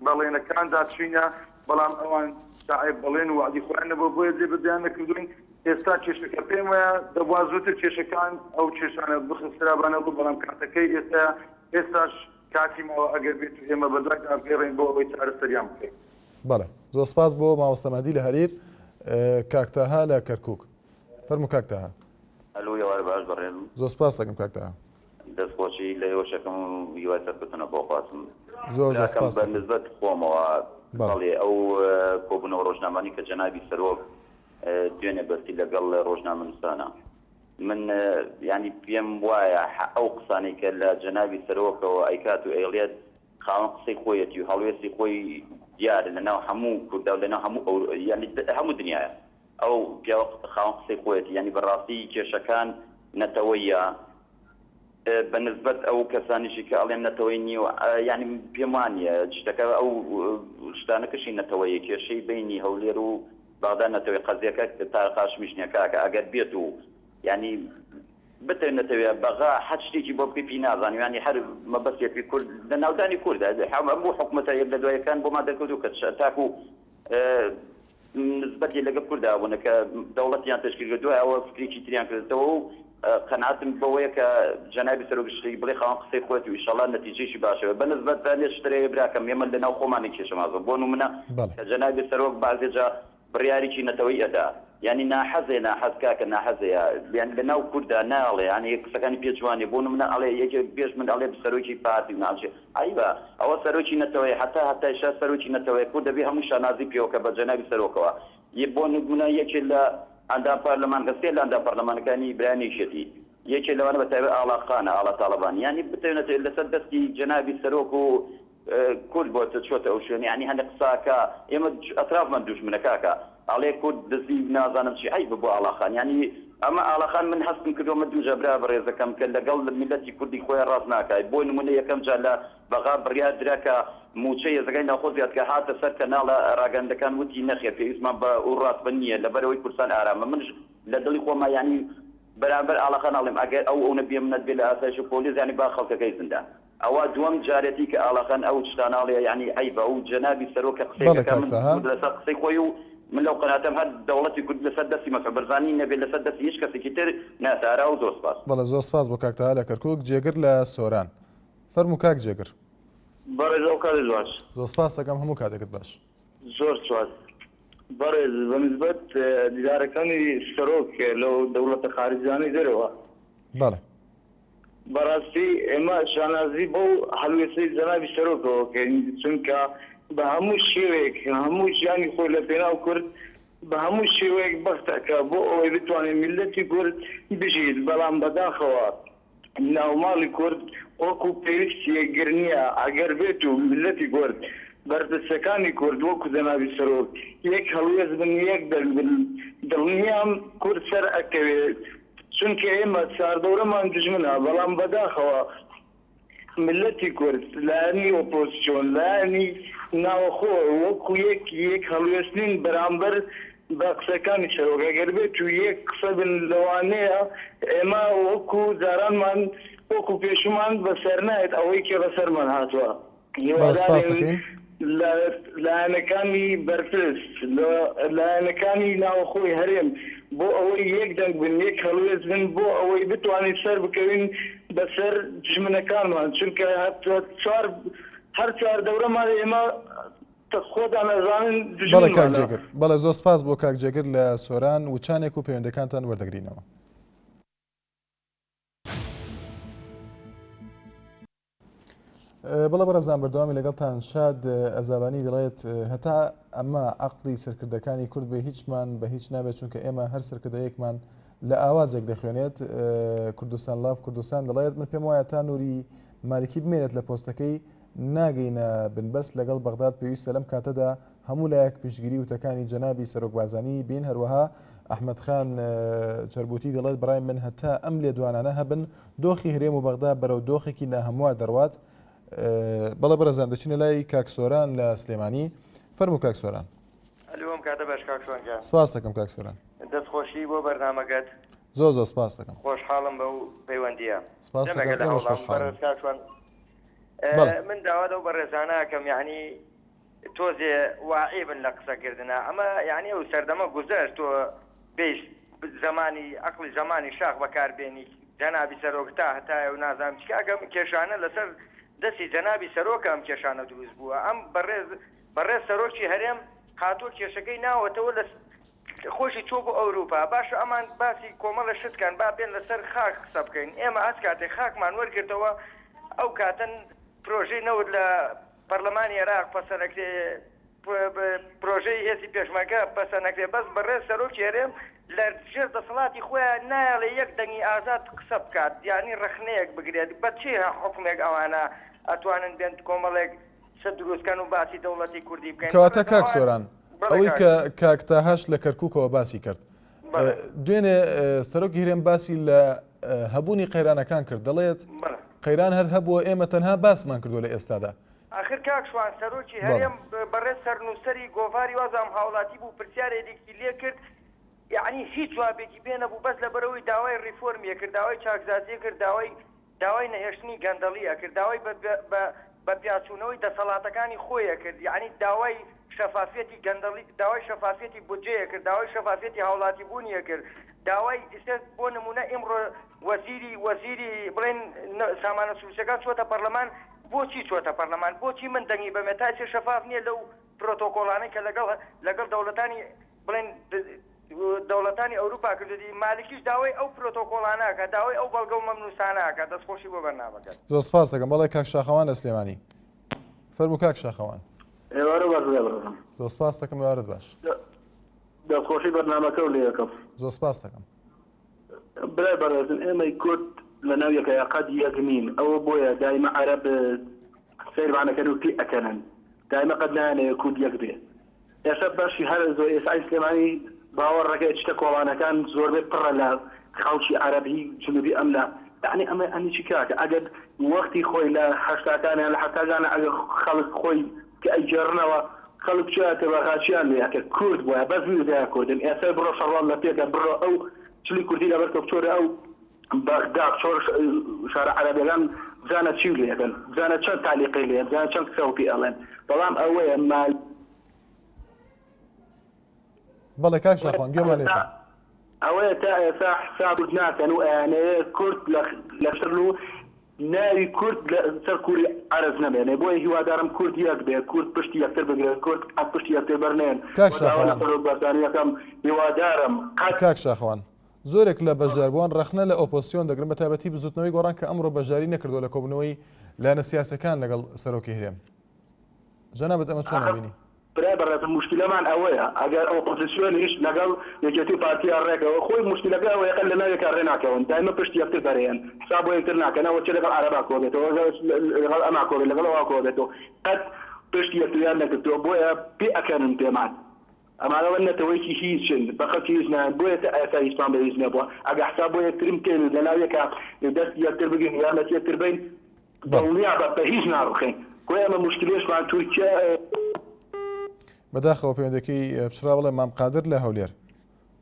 بەڵێنەکاندا چوینە بەڵام ئەوان ساعێ بەڵێن و وعدی خۆیان نەبووە بۆیە جێبەجێیان نەکردوین ئێستا کێشەکە پێم وایە دەبوا زووتر کێشەکان ئەو کێشانە بخسترابانە ڕوو بەڵام کاتەکەی ئێستا ئێستاش کاتی ماوە ئەگەر بێت و ئێمە بەدوایدا بگەڕێین بۆ ئەوەی چارەسەریان بکەین. بەڵێ زۆر سپاس بۆ مامۆستا مەهدی لە هەریر. کاک تاها لە کەرکوک. فەرموو کاک تاها. ئەلۆ ئێوارە باش بەڕێزم. زۆر سپاس دەکەم کاک تاها. دەست خۆشی لە ئێوەش ئەکەم و هیوای سەرکەوتنە بۆ خوازم. زۆر زۆر براکەم سپاس بە دەکەم. نسبەت خۆمەوە بەڵێ. بەڵێ ئەو کۆبوونەوە ڕۆژنامانی کە جەنابی سەرۆک دوێنێ بەستی لەگەڵ ڕۆژنامەنووسانە من یانی پێم وایە ئەو قسانەی کە لە جەنابی سەرۆکەوە ئەیکات و ئەیڵێت خاوەن قسەی خۆیەتی و هەڵوێستی خۆی دیارە لە ناو هەموو کوردا و لە ناو هەموو ئەو یانی هەموو دنیایە ئەو پیاوە خاوەن قسەی خۆیەتی یانی بەڕاستی کێشەکان نەتەوەیە بە نسبەت ئەو کەسانیشی کە ئەڵێن نەتەوەی نییە و یانی پێم وانییە شتەکە ئەو شتانەکەشی نەتەوەیە کێشەی بینی هەولێر و بەغدا نەتەوەی قەزیەکە تارق هاشمیش نییە کاکە ئەگەر بێت و یانی. بتەوێ نەتەوێ بەغا هەر شتێکی بۆ بکەی پێی نازانم یانی هەر مەبەستێتی کورد لە ناودانی کوردە هەموو حکومەتە یەک لە دوایەکان بۆمان دەرکەوتوو کە تاکو نسبەتی لەگەڵ کوردا بوونە کە دەوڵەتیان تەشکیل کرد دوای ئەوە فکرێکی تریان کردەوە و قەناعەتم بەوەیە کە جەنابی سەرۆک شتێک بڵێ خاوەن قسەی خۆیەتی و ئیشەڵا نەتیجەیەکی باشە بێت بە نسبەت بە شترەیە براکەم ئێمە لەناو خۆمانی کێشەمان زۆر بۆ نمونە کە جەنابی سەرۆک بەعزێ جا بڕیاریکی نەتەوەیی ئەدا یانی ناحەزێ ناحەز کاکە ناحەزەیە یانی لە ناو کوردا ناڵێ یانی قسەکانی پێ جوان نیە بۆ نمونە ئەڵێ یەکێک پێش من ئەڵێ سەرۆکی پارتی و ناوچێ عەیبە ئەوە سەرۆکی نەتەوەیە هەتا هەتایشە سەرۆکی نەتەوەیە کورد دەبێ هەموو شانازی پێوە کە بە جەنابی سەرۆکەوە یە بۆ نمونە یەکێ لە ئەندام پارلەمان کە سێ لە ئەندام پارلەمانەکانی برایانی یەکێتی یەکێ لەوانە بە تایبەت ئاڵا خانە ئاڵا تاڵەبانی یانی بتەوێ نەتەوێ لەسەر دەستی جەنابی سەرۆک و کورد بۆتە چۆتە ئەو شوێنە یانی هەندێک قسە ئەکا ئێمە ئەترافمان دوژمنە کاکە ئەڵێ کورد دزی نازانم چی عەیبە بۆ ئاڵاخان یانی ئەمە ئاڵاخان من هەستم کردوە من دووجار برا بەڕێزەکەم کە لەگەڵ میللەتی کوردی خۆیان ڕاست ناکای بۆ نمونە یەکەم جار لە بەغا بڕیار درا کە موچەی هێزەکانی ناوخۆ زیاد کە هاتە سەر کەناڵە ڕاگەندەکان وتی نەخێر پێویستمان بە ئەو ڕاتبە نییە لەبەرئەوەی کوردستان ئارامە منش لە دڵی خۆما یانی بەرامبەر ئاڵاخان ئەڵێم ئەگەر ئەو ئەونە بێ منەت بێ لە ئاسایش و پۆلیس یانی با خەڵکەکەی زندا ئەوە دووەم جارێتی کە ئاڵاخان ئەو شتانە ئەڵێ یانی عەیبە و جەنابی سەرۆک کە قسەیەک بەڵێ ئەکا کاک من تەها. کورد لەسەر قسەی خۆی و من لەو قەناتەم هەر دەوڵەتی کورد لەسەر دەستی مەسعود بەرزانی نەبێ لەسەر دەستی هیچ کەسێکی تر نایەتە ئارا و زۆر سپاس. بەڵێ زۆر سپاس بۆ کاک تەها لە کەرکوک. جێگر لە سۆران. فەرموو کاک جێگر. بەڕێز ئەو کاتت باش. زۆر سپاست دەکەم هەموو کاتێکت باش. زۆر سپاس بەڕێز بەنسبەت دیدارەکانی سەرۆک لەو دەوڵەتە خارجیانەی دەرەوە. بەڵێ. بەڕاستی ئێمە شانازی بەو هەڵوێستەی جەنابی سەرۆکەوە کەین چونکە بە هەموو شێوەیەک هەموو ژیانی خۆی لە پێناو کورد بە هەموو شێوەیەک بەخت ئەکا بۆ ئەوەی بتوانێت میللەتی کورد بژیت بەڵام بەداخەوە ناوماڵی کورد وەکو پێویست یەکگر نییە ئەگەر بێت و میللەتی کورد بەرپرسەکانی کورد وەکو جەنابی سەرۆک یەک هەڵوێست بن یەک دەنگ بن دڵنیام کورد سەر ئەکەوێت چونکە ئێمە چاردەورەمان دوژمنە، بەڵام بەداخەوە میللەتی کورد، لایەنی ئۆپۆزسیۆن، لایەنی ناوەخۆ وەکو یەک یەک هەڵوێست نین بەرامبەر بە قسەکانی سەرۆک، ئەگەر بێتو یەک قسە بن لەوانەیە ئێمە وەکو جارانمان وەکو پێشومان بەسەرنایەت ئەوەی کە بەسەرمان هاتوە. بەڵێ سپاس هیوادارین دەکەین. لە لایەنەکانی بەرپرس، لە لایەنەکانی ناوەخۆی هەرێم بۆ ئەوەی یەک دەنگ بن، یەک هەڵوێست بن بۆ ئەوەی بتوانین سەربکەوین بەسەر دوژمنەکانمان، چونکە هەر چواردەورەمان ئێمە خۆتان ئەزانن بەڵێ کاک دوژمنمانە. جێگر. بەڵێ زۆر سپاس بۆ کاک جێگر لە سۆران وچانێک و پەیوەندەکانتان وەردەگرینەوە. بەڵێ بەڕێزان بەردەوامی لەگەڵتان شاد ئەزابانی دەڵێت هەتا ئەمە عەقڵی سەرکردەکانی کورد بێ هیچمان بە هیچ نابێت چونکە ئێمە هەر سەرکردەیەکمان لە ئاوازێک دەخوێنێت کوردستان لاف کوردستان دەڵێت من پێم وایە تا نوری مالکی بمێنێت لە پۆستەکەی ناگەینە بنبەست لەگەڵ بەغداد پێویستە لەم کاتەدا هەموو لایەک پشتگیری وتەکانی جەنابی سەرۆک بارزانی بین هەروەها ئەحمەد خان چەربوتی دەڵێت بەڕای من هەتا ئەم لێدوانانە هەبن دۆخی هەرێم و بەغدا بەرەو دۆخێکی ناهەموار دەڕوات بەڵێ بەڕێزان دەچینە لای کاک سۆران لە سلێمانی فەرموو کاک سۆران. ئەلو ئەم کاتە باش کاک شوان گیان. سپاست دەکەم کاک سۆران. دەست خۆشی بۆ بەرنامەکەت. زۆر زۆر سپاست دەکەم. خۆشحاڵم بەو پەیوەندیە. سپاست دەکەم دەمێکە لە ئێمەش هەوڵام خۆشحاڵین. بەڕێز کاک شوان بەڵێ. من داوا لەو بەڕێزانە ئەکەم یەعنی تۆزێ واعی بن لە قسە کردنا ئەمە یانی ئەو سەردەمە گوزەشت تۆ بێیش زەمانی عەقڵی زەمانی شاخ بەکار بێنی جەنابی سەرۆک تا هەتایە و نازانم چی کاکە ئەم کێشانە لەسەر دەستی جەنابی سەرۆکە ئەم کێشانە دروست بووە ئەم بەڕێز بەڕێز سەرۆکی هەرێم هاتووە کێشەکەی ناوەتەوە لە خۆشی چووە بۆ ئەوروپا باشە ئەمان باسی کۆمەڵە شت کەن با بێن لەسەر خاک قسە بکەین ئێمە هەچ کاتێک خاکمان وەرگرتەوە ئەو کاتەن پرۆژەی نەوت لە پەرلەمانی عێراق پەسەنەکرێ پرۆژەی هێزی پێشمەرگە پەسەنەکرێ بەس بەڕێز سەرۆکی هەرێم لە ژێر دەسەڵاتی خۆیان نایەڵێ یەک دەنگی ئازاد قسە بکات یانی ڕەخنەیەک بگرێت بە چ حوکمێک ئەوانە ئەتوانن بێن کۆمەڵێک شت دروست کەن و باسی دەوڵەتی کوردی بکەین کەواتە بەڕێز کاک ئەوان سۆران بەڵێ ئەوەی کاک کە کاک تاهاش لە کەرکوکەوە باسی کرد بەڵێ دوێنێ سەرۆکی هەرێم باسی لە هەبوونی قەیرانەکان کرد دەڵێت بەڵێ قەیران هەر هەبووە ئێمە تەنها باسمان کردووە لە ئێستادا. ئاخر کاک شوان سەرۆکی بەڵێ. هەرێم بەڕێز سەرنووسەری گۆڤاری وازام هاوڵاتی بوو پرسیارێکی لێ کرد. یەعنی هیچ جوابێکی پێ نەبوو بەس لەبەرئەوەی داوای ڕیفۆرمی ئەکرد داوای چاکسازی ئەکرد داوای داوای نەهێشتنی گەندەڵی ئەکرد داوای بە بە بە پیاچوونەوەی دەسەڵاتەکانی خۆی ئەکرد یەعنی داوای شەفافیەتی گەندەڵی داوای شەفافیەتی بودجەی ئەکرد داوای شەفافیەتی هاوڵاتی بوونی ئەکرد داوای ئیستا بۆ نمونە ئیمڕۆ وەزیری وەزیری بڵێن سامانە سروشتەکان چووەتە پەڕلەمان بۆچی چووەتە پەڕلەمان بۆچی من دەنگی بەمێ تا ئیستا شەفاف نییە لەو پرۆتۆکۆڵانەی کە لەگەڵ لەگەڵ دەوڵەتانی بڵێن دەوڵەتانی ئەوروپا کردوێتی، مالکیش داوای ئەو پرۆتۆکۆڵانە ئەکات، داوای ئەو بەڵگە و مەمنوسانە ئەکات، دەستخۆشی بۆ بەرنامەکەت. زۆر سپاست دەکەم. بەڵێ کاک شاخەوان لە سلێمانی. فەرموو کاک شاخەوان. ئێوارە باش برای بەڕێزم. زۆر سپاست دەکەم ئێوارەت باش. دەستخۆشی بەرنامەکەو لێ ئەکەم. زۆر سپاست دەکەم. برای بەڕێزم ئێمەی کورد لەناو یەکەیا قەت یەک نین ئەوە بۆیە دایمە عەرەب سەیرمان ئەکەن و پێ ئەکەنن دایمە قەت نایانەوێ کورد یەک بێ ئێستا بەشی هەرە زۆر ئێسای سلێمانی باوەڕەکە چتە کۆڵانەکان زۆربەی پڕە لە خەڵکی عەرەبی جنوبی ئەملا یعنی ئەمە ئەنی چی کاکە ئەگەر وەختی خۆی لە هەشتاکان یان لە حەفتاکان ئەگەر خەڵک خۆی کە ئەیگێڕنەوە خەڵک چیاتە بەغا چیان لێ ئەکرد کورد بوایە بەس ویزایە کوردن ئێستا بڕۆ شەڕواڵ لە پێکە بڕۆ ئەو چلی کوردی لەبەر کە بچۆرە ئەو بەغدا بچۆرە شارە عەرەبیەکان بزانە چی لێ ئەکەن بزانە چەند تالیقی لێ بزانە چەند قسە پێ ئەڵێن بەڵام ئەوەیە مال بەڵێ کاک شاخوان گوێمان لێتە. ئەوەیە تا ئێستا حساب کورد ناکەن و ئەیانەوێ کورد لە شەرن و ناوی کورد لە سەر کوری عەرز نەمێنێ بۆیە هیوادارم کورد یەک بێ کورد پشتی یەکتر بگرێت کورد قەت پشتی یەکتر بەر نەیەن کاک و داوا لە شاخەوان. سەرۆک بارزانی ئەکەم هیوادارم قەت. کاک شاخەوان زۆرێک لە بەشداربووان ڕەخنە لە ئۆپۆزسیۆن دەگرن بە تایبەتی بزوتنەوەی گۆڕان کە ئەمڕۆ بەشداری نەکردووە لە کۆبوونەوەی لایەنە سیاسیەکان لەگەڵ سەرۆکی هەرێم جەنابت ئەمە چۆن ئاخر ئەبینی؟ برای بەڕێزم موشکیلەمان ئەوەیە ئەگەر ئۆپۆزسیۆنیش لەگەڵ یەکێتی و پارتیا ڕێکەوە خۆی موشکیلەکە ئەوەیە قەت لەناو یەکا ڕێ ناکەون دایمە پشتی یەکتر بەرەیەن حساب بۆ یەکتر ناکەن ئەوە چ لەگەڵ عەرەبا کۆبێتەوە لەگەڵ ئەما کۆبێت لەگەڵ ئەوا کۆبێتەوە قەت پشتی یەکتریان نەگرتووە بۆیە پێ ئەکەنن پێمان ئەمانەوە نەتەوەیەکی هیچن بە خەڵکی هیچ نایەن بۆیە تا ئێستا هیچمان بە هیچ نەبووە ئەگە حساب بۆ یەکترم بکەین و لەناو یەکا دەستی یەکتر بگرین و یارمەتی یەکتر بەین دڵنیابە بە هیچ ناڕوخێین کۆی ئەمە موشکیلەشمان تورکیا. بەداخەوە پەیوەندەکەی پچڕا بڵێ مام قادر لە هەولێر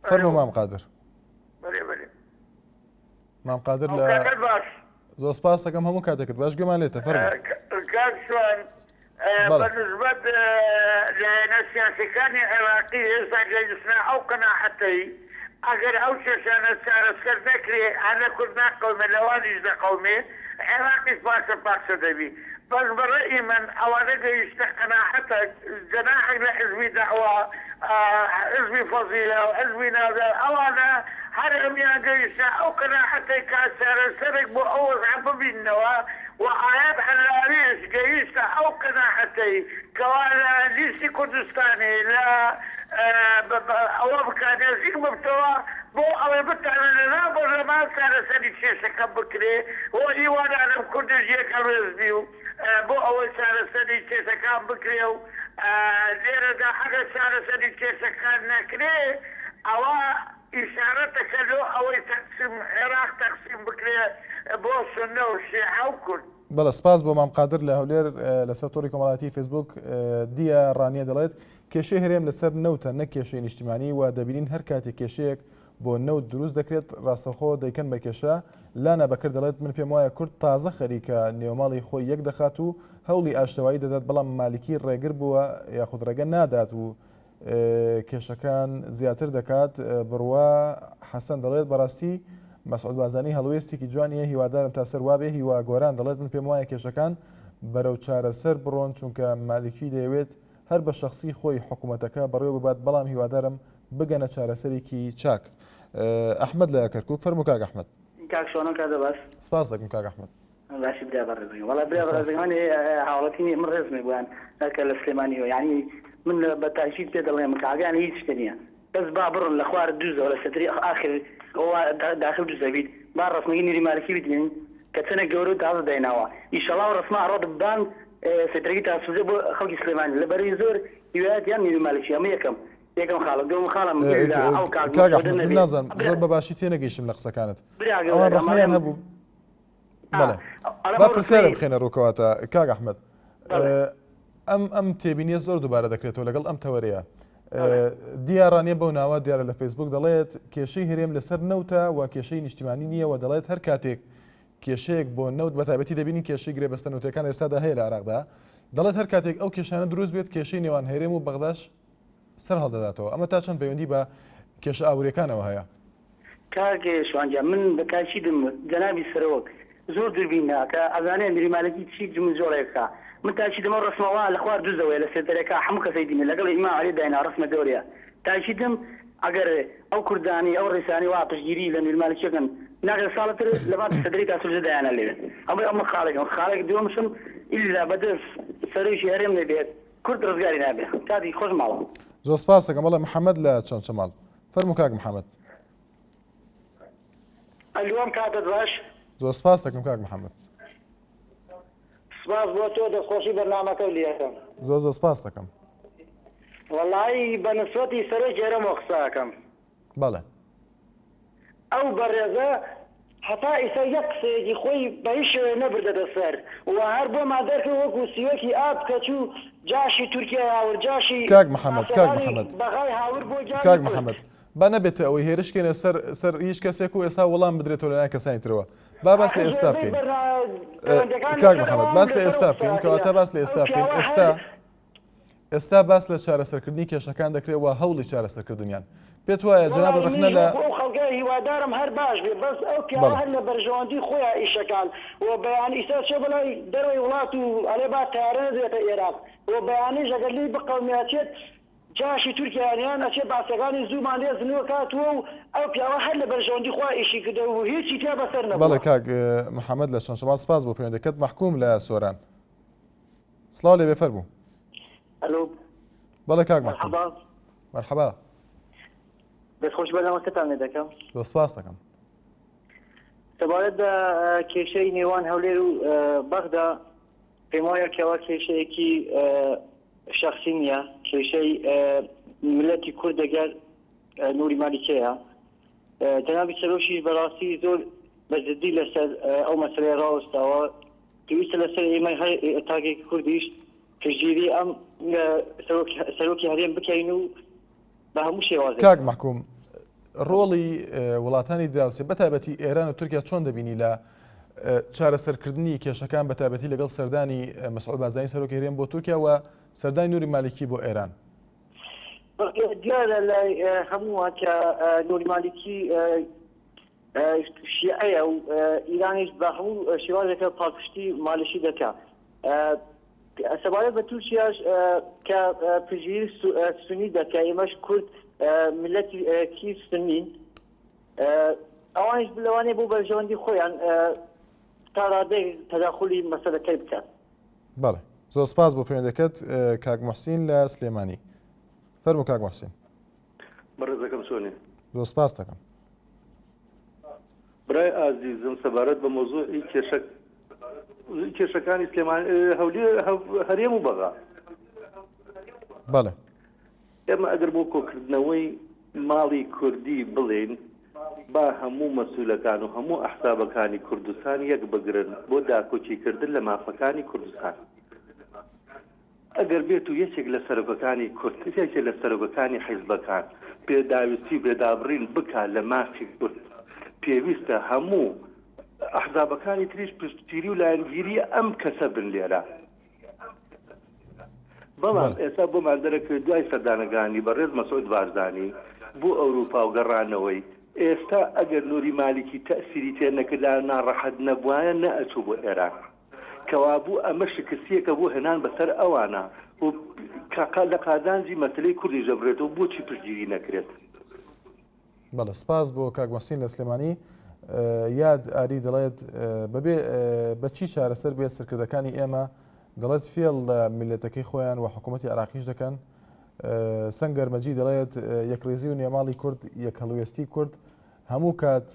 فەرموو مام قادر. بەێ بەێ. مام قادر لە باش زۆر سپاس دەکەم هەموو کاتێکت باش گوێمان لێتە فەرموو. کاک شوان بە نسبەت لایەنە سیاسیەکانی عێراقی ئێستا گەیشتنە ئەو قەناعەتەی ئەگەر ئەو کێشانە چارەسەر نەکرێ هەر لە کورد ناقەومێ لەوانیش دەقەومێ عێراقیش پارچە پارچە دەبی بەس بە ڕەئی من ئەوانە گەیشتنە قەناعەتەک جەناحێک لە حزبی دەعوە حزبی فەزیلە و حزبی نازار ئەوانە هەر هەموویان گەیشتنە ئەو قەناعەتەی کە چارەسەرێک بۆ ئەو وەزعە ببیننەوە و ئایەت عەلاویش گەیشتە ئەو قەناعەتەی کەوا لە لیستی کوردستانی لە ئەوە بکا نێزیک ببتەوە بۆ ئەوەی بتانێ لە ناو بەرلەمان چارەسەری کێشەکە بکرێ و هیوادارم کوردیش یەک هەڵوێست بی و بۆ ئەوەی چارەسەری کێشەکان بکرێ و لێرەدا ئەگەر چارەسەری کێشەکان نەکرێ ئەوە ئیشارەتەکە لۆ ئەوەی تەقسیم عێراق تەقسیم بکرێ بۆ سوننە و شیعە و کورد. بەڵێ سپاس بۆ مام قادر لە هەولێر لەسەر تۆڕی کۆمەڵایەتی فەیسبووک دیە ڕانیە دەڵێت کێشەی هەرێم لەسەر نەوتە نەک کێشەی نیشتیمانی و دەبینین هەر کاتێک کێشەیەک بۆ نەوت دروست دەکرێت ڕاستەوخۆ دەیکەن بە کێشە لانا بەکر دەڵێت من پێم وایە کورد تازە خەریکە نێوماڵی خۆی یەک دەخات و هەوڵی ئاشتەوایی دەدات بەڵام مالکی ڕێگر بووە یاخود ڕێگە نادات و کێشەکان زیاتر دەکات بڕوا حەسەن دەڵێت بەڕاستی مەسعود بارزانی هەڵوێستێکی جوانیە هیوادارم تا سەر وابێ هیوا گۆران دەڵێت من پێم وایە کێشەکان بەرەو چارەسەر بڕۆن چونکە مالکی دەیەوێت هەر بە شخصی خۆی حکوومەتەکە بەڕێوە ببات بەڵام هیوادارم بگەنە چارەسەرێکی چاک ئەحمد لە کەرکک فەرموو کاک ئەحمد کاک شۆنە کاتە باش سپاس دەکەم کاک ئەحمد باشی برا بەڕێزم وەڵا برا بەڕێزم من هاوڵاتی نیم من ڕێزمێ بۆیان کە لە سلێمانیەوە یعنی من بە تاکید پێ دەڵێم کە ئاگایان لە هیچ شتێ نییە بەس با بڕن لە خوار دوزەوە لە سەتری ئاخر ئەوە داخل دوزە بیت با ڕەسمەکەی نوری مالکی ببینن کە چەنێک گەورە و تازە دایناوە ئیشەڵا و ڕەسمە ئەڕۆت بان سەترەکەی تاسوجە بۆ خەڵکی سلێمانی لە بەرەی زۆر هیوایەتیان نوری مالکی ئەمە یەکەم یەکەم خاڵە دووەم خاڵم ئەو کاک کاک ئەحمەد من نازانم زۆر بە باشی تێنەگەیشتم لە قسەکانت ئەوان ڕەخنەیان هەبوو بەڵێ با پرسیارە بخێنە ڕووکەواتە کاک ئەحمد ئەم ئەم تێبینیە زۆر دووبارە دەکرێتەوە لەگەڵ ئەم تەوەرەیە. دیار ڕانیە بەو ناوە دیارە لە فەیسبوک دەڵێت کێشەی هەرێم لەسەر نەوتە و کێشەی نیشتیمانی نییە و دەڵێت هەر کاتێک کێشەیەک بۆ نەوت بەتایبەتی دەبینین کێشەی گرێبەستە نەوتەکان ئێستادا هەیە لە عێراقدا دەڵێت هەر کاتێک ئەو کێشانە دروست بێت کێشەی نێوان هەرێم و بەغداش سەر هەڵدەداتەوە ئەمە تا چەند پەیوەندی بە کێشە ئابووریەکانەوە هەیە؟ کاک شوان گیان من بە تاکیدم جەنابی سەرۆک زۆر دووربین ناکە ئەزانێ نوری مالکی چی جموجۆڵێک ئەکا من تاکیدم ئەو ڕەسمە وا لە خوار دوزەوەیە لە سێنتەرێکا هەموو کەسەی بینێ لەگەڵ ئیمام عەلی داینا ڕەسمە گەورەیە تاکیدم ئەگەر ئەو کوردانەی ئەو ڕیسانەی وا پشتگیری لە نوری مالکی ئەکەن ناکرێ ساڵە تر لە باتی سەدری تا سوجدە دایانە لێ ئەمە ئەمە خاڵێکم خاڵێک دووەمشم ئیلا بەدەست سەرۆکی هەرێم نەبێت کورد ڕزگاری نابێ کاتی خۆش ماڵەوە. زۆر سپاس دەکەم بەڵێ محمد لە چەمچەماڵ فەرموو کاک محمد. ئەلو ئەم کاتەت باش. زۆر سپاس دەکەم کاک محمد. سپاس بۆ تۆ دەستخۆشی بەرنامەکەو لێ ئەکەم. زۆر زۆر سپاس دەکەم. وەڵایی بە نسبەتی سەرۆکی هەرێمەوە قسە ئەکەم. بەڵێ. ئەو بەڕێزە هەتا ئیستا یەک قسەیەکی خۆی بە هیچ شێوەیەک نەبردەتە سەر و هەر بۆمان دەرکەوت وەکو سیوەکی ئاب کە چوو جاشی تورکیای هاورد جاشی کاک محمد کاک پاسەوانی محمد بەغای هاورد بۆ گیانی کاک کورد. محمد با نەبێتە ئەوەی هێرش کەینە سەر سەر هیچ کەسێک و ئێستا وەڵام بدرێتەوە لەلایەن کەسانی ترەوە با باس لە ئاخر ئێستا زۆربەی بکەین بەرنا پەیوەندەکان کاک لەسەر محمد ئەوە باس لە لەسەر ئەو ئێستا قسە بکەین ئەکرێ کەواتە باس لە ئەو ئێستا بکەین پیاوە ئێستا هەر ئێستا باس لە چارەسەرکردنی کێشەکان دەکرێت و هەوڵی چارەسەرکردنیان. پێت وایە جەنابت وەڵایی ڕەخنە منیش لە. وەکو ئەو خەڵکە هیوادارم هەر باش بێ بەس ئەو پیاوە بەڵێ. هەر لە بەرژەوەندی خۆیا ئیشەکان و بەیانی ئیستا چێ بەلای دەرەوەی وڵات و ئەلێ با تەیارە نەدرێتە ئێراق و بەیانیش ئەگەر لێی بقەومێ ئەچێت جاشی تورکیایان یان ئەچێ باسەکانی زوومان لێ زنوە کاتوە و ئەو پیاوە هەر لە بەرژەوەندی خوا ئیشی کردە و هیچی تیا بەسەر بەڵێ نەبووە. کاک محمد لە چەمچەماڵ سپاس بۆ پەیوەندەکەت مەحکوم لە سۆران. سڵاو لێبێ فەرموو. ئەلۆ. بەڵێ کاک مەحکوم. مەرحەبا. مەرحەبا. دەستخۆشی بەرنامەکەتان لێ دەکەم. زۆر سپاس دەکەم. سەبارەت بە کێشەی نێوان هەولێر و بەغدا پێم وایە کەوا کێشەیەکی شەخسی نییە، کێشەی میللەتی کورد دەگەر نوری مالیکەیە. جەنابی سەرۆکیش بەڕاستی زۆر بە جدی لەسەر ئەو مەسەلەیە ڕاوەستاوە. پێویستە لەسەر ئێمەی هەر تاکێکی کوردیش پشتگیری ئەم سەرۆکی هەرێم بکەین و بە هەموو شێوازێک. کاک مەحکوم ڕۆڵی وڵاتانی دراوسێ بەتایبەتی ئێران و تورکیا چۆن دەبینی لە چارەسەرکردنی کێشەکان بەتایبەتی لەگەڵ سەردانی مەسعود بارزانی سەرۆکی هەرێم بۆ تورکیا و سەردانی نوری مالیکی بۆ ئێران؟ دیارە لای هەمووان کە نوری مالیکی شیعەیە و ئیرانیش بە هەموو شێوازێکە پاڵپشتی مالشی دەکا. سەبارەت بە تورکیاش کە پشتگیری سونی دەکا، ئێمەش کورد میللەتێکی سونین، ئەوانیش لەوانەیە بۆ بەرژەوەندی خۆیان تا ڕادەیەک تەداخولی مەسەلەکەی بکەن. بەڵێ زۆر سپاس بۆ پەیوەندەکەت کاک موحسین لە سلێمانی. فەرموو کاک موحسین. بەڕێزەکەم چۆنی؟ زۆر سپاس دەکەم. برای ئازیزم سەبارەت بە مەوزوعی کێشە کێشەکانی سلێمان هەولێر هەرێم و بەغا. بەڵێ. ئێمە ئەگەر بۆ کۆکردنەوەی ماڵی کوردی بڵێین با هەموو مەسولەکان و هەموو ئەحزابەکانی کوردستان یەک بگرن بۆ داکۆکیکردن لە مافەکانی کوردستان. ئەگەر بێت و یەکێک لە سەرۆکەکانی کورد، یەکێک لە سەرۆکەکانی حیزبەکان پێداویستی و پێدابڕین بکا لە مافی کورد، پێویستە هەموو ئەحزابەکانی تریش پشتگیری و لایەنگیری ئەم کەسە بن لێرە. بەڵام ئێستا بۆمان دەرەکەوێت دوای سەردانەکانی بەڕێز مەسعود بارزانی بۆ ئەوروپا و گەڕانەوەی، ئێستا ئەگەر نوری مالیکی تەئسیری تێ نەکردایە و ناڕەحەت نەبوایە نەئەچوو بۆ ئێران. کەوابوو ئەمە شکستیەکە بۆ هێنان بەسەر ئەوانە و لە قازانجی مەسەلەی کوردیش دەبرێتەوە بۆچی پشتگیری نەکرێت؟ بەڵێ سپاس بۆ کاک مەحسین لە سلێمانی. یاد ئاری دەڵێت بەبێ بەچی چارەسەر بێت سەرکردەکانی ئێمە دەڵێت فێڵ لە میلەتەکەی خۆیان و حکوومەتی عراقیش دەکەن سەنگەر مەجی دەڵێت یەکڕیزی و نێماڵی کورد یەکهەڵوێستی کورد هەموو کات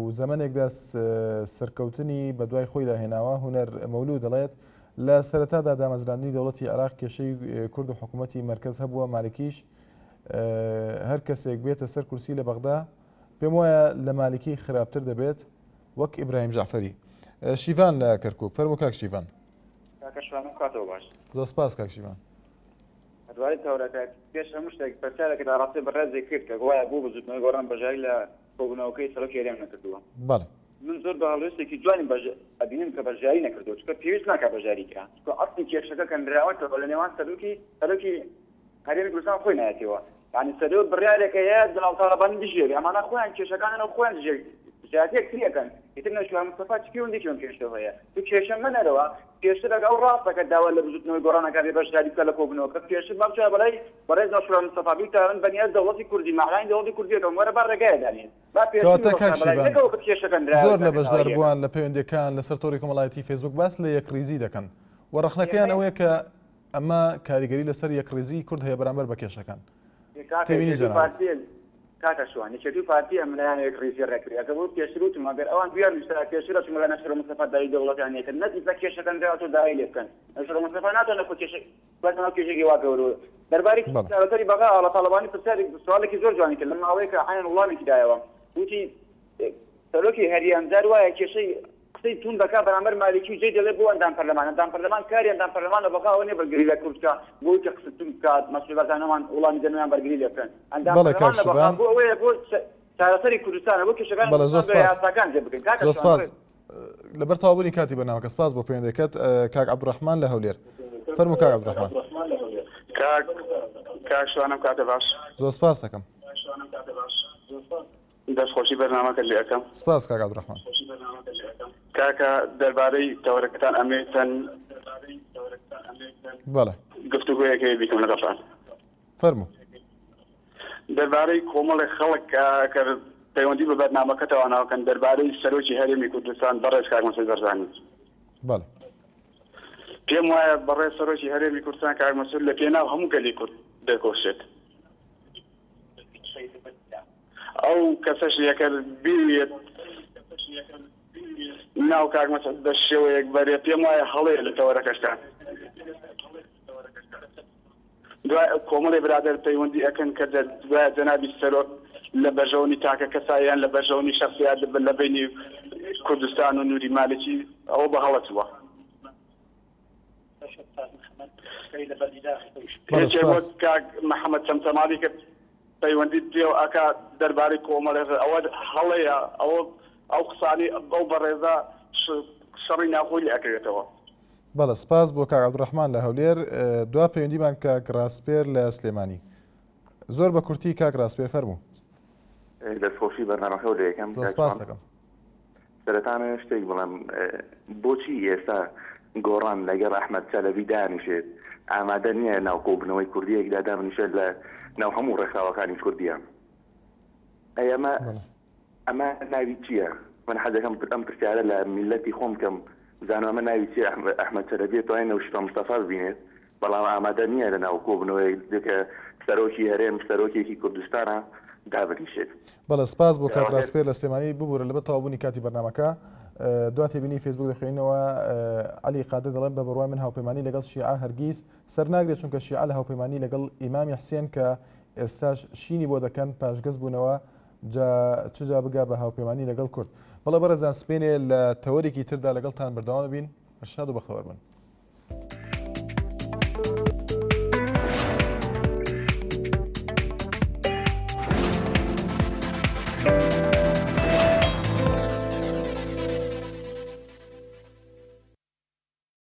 و زەمەنێکدا سەرکەوتنی بەدوای خۆیدا هێناوە، هونەر مەولوود دەڵێت، لە سەرەتادا دامەزراندنی دەوڵەتی عێراق کێشەی کورد و حکوومەتی مەرکەز هەبووە، مالکیش هەر کەسێک بێتە سەر کورسی لە بەغدا پێم وایە لە مالکی خراپتر دەبێت وەک ئیبراهیم جەعفەری. شیڤان لە کەرکووک، فەرموو کاک شیڤان. کاکە شوانم کاتەوە باش. زۆر سپاس کاک شیڤان. دەربارەی تەوەرەکە، پێش هەموو شتێک پرسیارێکت ئاڕاستەی بەڕێزێک کرد کە گوایە بۆ بزووتنەوەی گۆڕان بەشداری لە کۆبوونەوەکەی سەرۆکی هەرێم نەکردووە. بەڵێ. من زۆر بە هەڵوێستێکی جوانی بەش ئەبینم کە بەشداری نەکردووە، چونکە پێویست ناکات بەشداری کا، چونکە ئەسڵی کێشەکە کە نراوەتەوە لە نێوان سەرۆکی سەرۆکی هەرێمی کوردستان خۆی نایەتەوە، یانی سەرۆک بڕیارێک هەیە جەلال تاڵەبانی دژی ئەبێ، ئەمانە خۆیان کێشەکانن و خۆیان دژی دژایەتی یەکتری ئەکەن، ئیتر نەوشیروان مستەفا چ پێوەندیەکی بەم کێشەوە هەیە؟ تۆ کێشە مەنەرەوە، پێشتر ئەگەر ئەو ڕاست دەکات داوا لە بزوتنەوەی گۆڕان ئەکات بێ بەشداری بکات لە کۆبونەوەکە، پێشتر با بچایە بەلای بەڕێز نەوشیروان مستەفا بیوتایە من بەنیاز دەوڵەتی کوردیم ئەعلانی دەوڵەتی کوردی ئەکەم وەرە با ڕێگایە دانێین با پێشتر کەواتە کاک وەستا بەلای شیڤان نەک ئەوە کێشەکە زۆر نراوێتە لە ناوەیەکە. بەشداربووان لە پەیوەندیەکان لەسەر تۆڕی کۆمەڵایەتی فەیسبوک باس لە یەکڕیزی دەکەن و ڕەخنەکەیان ئێمە ئەوەیە کە ئەمە کاریگەری لەسەر یەکڕیزیی کورد هەیە بەرامبەر بە کێشەکان. کاکە تێبینی یەکێتی و جەنابت. پارتی کاکە شوان یەکێتی و پارتی ئەم لایان یەکڕیزی ڕێکرد ئەگەر وەک پێشتر وتم ئەگەر ئەوان بیان ویستایە پێشتر ئەچوون لەلای نەشرە مستەفا داوای دەوڵەتیان لێکرد نەک ئیستا کێشەکان دراوەتەوە داوای لێ بکەن نەشرە مستەفا ناتوانێت خۆ کێشە بەس ناو کێشێکی وا گەورە دەربارەی بەڵێ. چارەسەری بەغا ئاڵا تاڵەبانی پرسیارێک سواڵێکی زۆر جوانی کرد لە ماوەیەکە عەینەن وڵامێکی دایەوە وتی سەرۆکی هەرێم جار وایە کێشەی قسەی توند دەکا بەرامبەر مالیکی و جێی دەڵێ بۆ ئەندام پەرلەمان ئەندام پەرلەمان کاری ئەندام پەرلەمان لە بەغا ئەوە نیە بەرگری لە کورد بکا بۆی کە قسە توند بکات مەسعود بارزانی ئەوان وڵامی دەنەوە یان بەرگری لێ بکەن ئەندام بەڵێ کاک پەرلەمان لە بەغا شیڤان. بۆ ئەوەیە بۆ چارەسەری کوردستانە بۆ کێشەکانی بەڵێ زۆر کوردستان بە سپاس. یاساکان جێ بکەن کاکە زۆر شوان سپاس. بەڕێز. لەبەر تەواوبوونی کاتی بەرنامەکە سپاس بۆ پەیوەندیەکەت کاک عەبدولڕەحمان لە هەولێر. فەرموو کاک عەبدولڕەحمان. کاک کاک شوانم کاتە باش. زۆر سپاس دەکەم. دەست خۆشی بەرنامەکەت لێ ئەکەم. سپاس کاک عەبدولڕەحمان. کاکە دەربارەی تەوەرەکەتان ئەمەوێ چەند بەڵێ. گفتوگۆیەک هەیە بیکەم لەگەڵتان. فەرموو. دەربارەی کۆمەڵێک خەڵک کە پەیوەندی بە بەرنامەکەتەوە ناکەن دەربارەی سەرۆکی هەرێمی کوردستان بەڕێز کاک مەسعود بەرزانی. بەڵێ. پێم وایە بەڕێز سەرۆکی هەرێمی کوردستان کاک مەسعود لە پێناو هەموو گەلی کورد دەکۆشێت. ئەو کەسەش یەکەر بیوێت ناو کاک مەسعود بە شێوەیەک بەرێ پێم وایە هەڵەیە لە تەوەرەکەشتان. دوای کۆمەڵی برادەر پەیوەندی ئەکەن کە دوای جەنابی سەرۆک لە بەرژەوەنی تاکە کەسا یان لە بەرژەوەنی شەخسیات لە بەینی کوردستان و نوری مالکی ئەوە بە هەڵە چووە. بەڵێ یەکێک وەک سپاس. کاک محەمەد چەمچەماڵی کە پەیوەندی پێوە ئەکا دەربارەی کۆمەڵێ ئەوە هەڵەیە ئەوە ئەو قسانەی ئەو بەڕێزە شەڕی ناوخۆی لێ ئەکەوێتەوە. بەڵێ سپاس بۆ کاک عەبدولڕەحمان لە هەولێر دوا پەیوەندیمان کاک ڕاسپێر لە سلێمانی زۆر بە کورتی کاک ڕاسپێر فەرموو. دەستخۆشی بەرنامەکەو لێ ئەکەم زۆر کاک سپاس شوان. دەکەم. سەرەتا ئەمەوێت شتێک بڵێم بۆچی ئێستا گۆڕان لەگەڵ ئەحمەد چەلەبی دانیشێت ئامادە نییە ناو کۆبوونەوەی کوردیەکدا دابنیشێت لە ناو هەموو ڕێکخراوەکانی کوردیە ئەی ئەمە ئەمە ناوی چییە من حەزەکەم ئەم پرسیارە لە میلەتی خۆم بکەم بزانم ئەمە ناوی چییە ئەحمەد چەلەبی توانێت نەوشیروان مستەفا ببینێت بەڵام ئامادە نییە لە ناو کۆبوونەوەیەک کە سەرۆکی هەرێم سەرۆکێکی کوردستانە دابنیشێت. بەڵێ سپاس بۆ کاک ڕاسپێر لە سلێمانی ببورە لەبەر تەواوبوونی کاتی بەرنامەکە دوا تێبینی فەیسبوک دەخوێنینەوە عەلی قادر دەڵێن بە بڕوای من هاوپەیمانی لەگەڵ شیعە هەرگیز سەر ناگرێت چونکە شیعە لە هاوپەیمانی لەگەڵ ئیمامی حسێن کە ئێستاش شینی بۆ دەکەن پاشگەز بوونەوە جا چ جا بگا بە هاوپەیمانی لەگەڵ کورد بەڵێ بەڕێزان سبەینێ لە تەوەرێکی تردا لەگەڵتان بەردەوام بین شاد و بەختەوەر بن.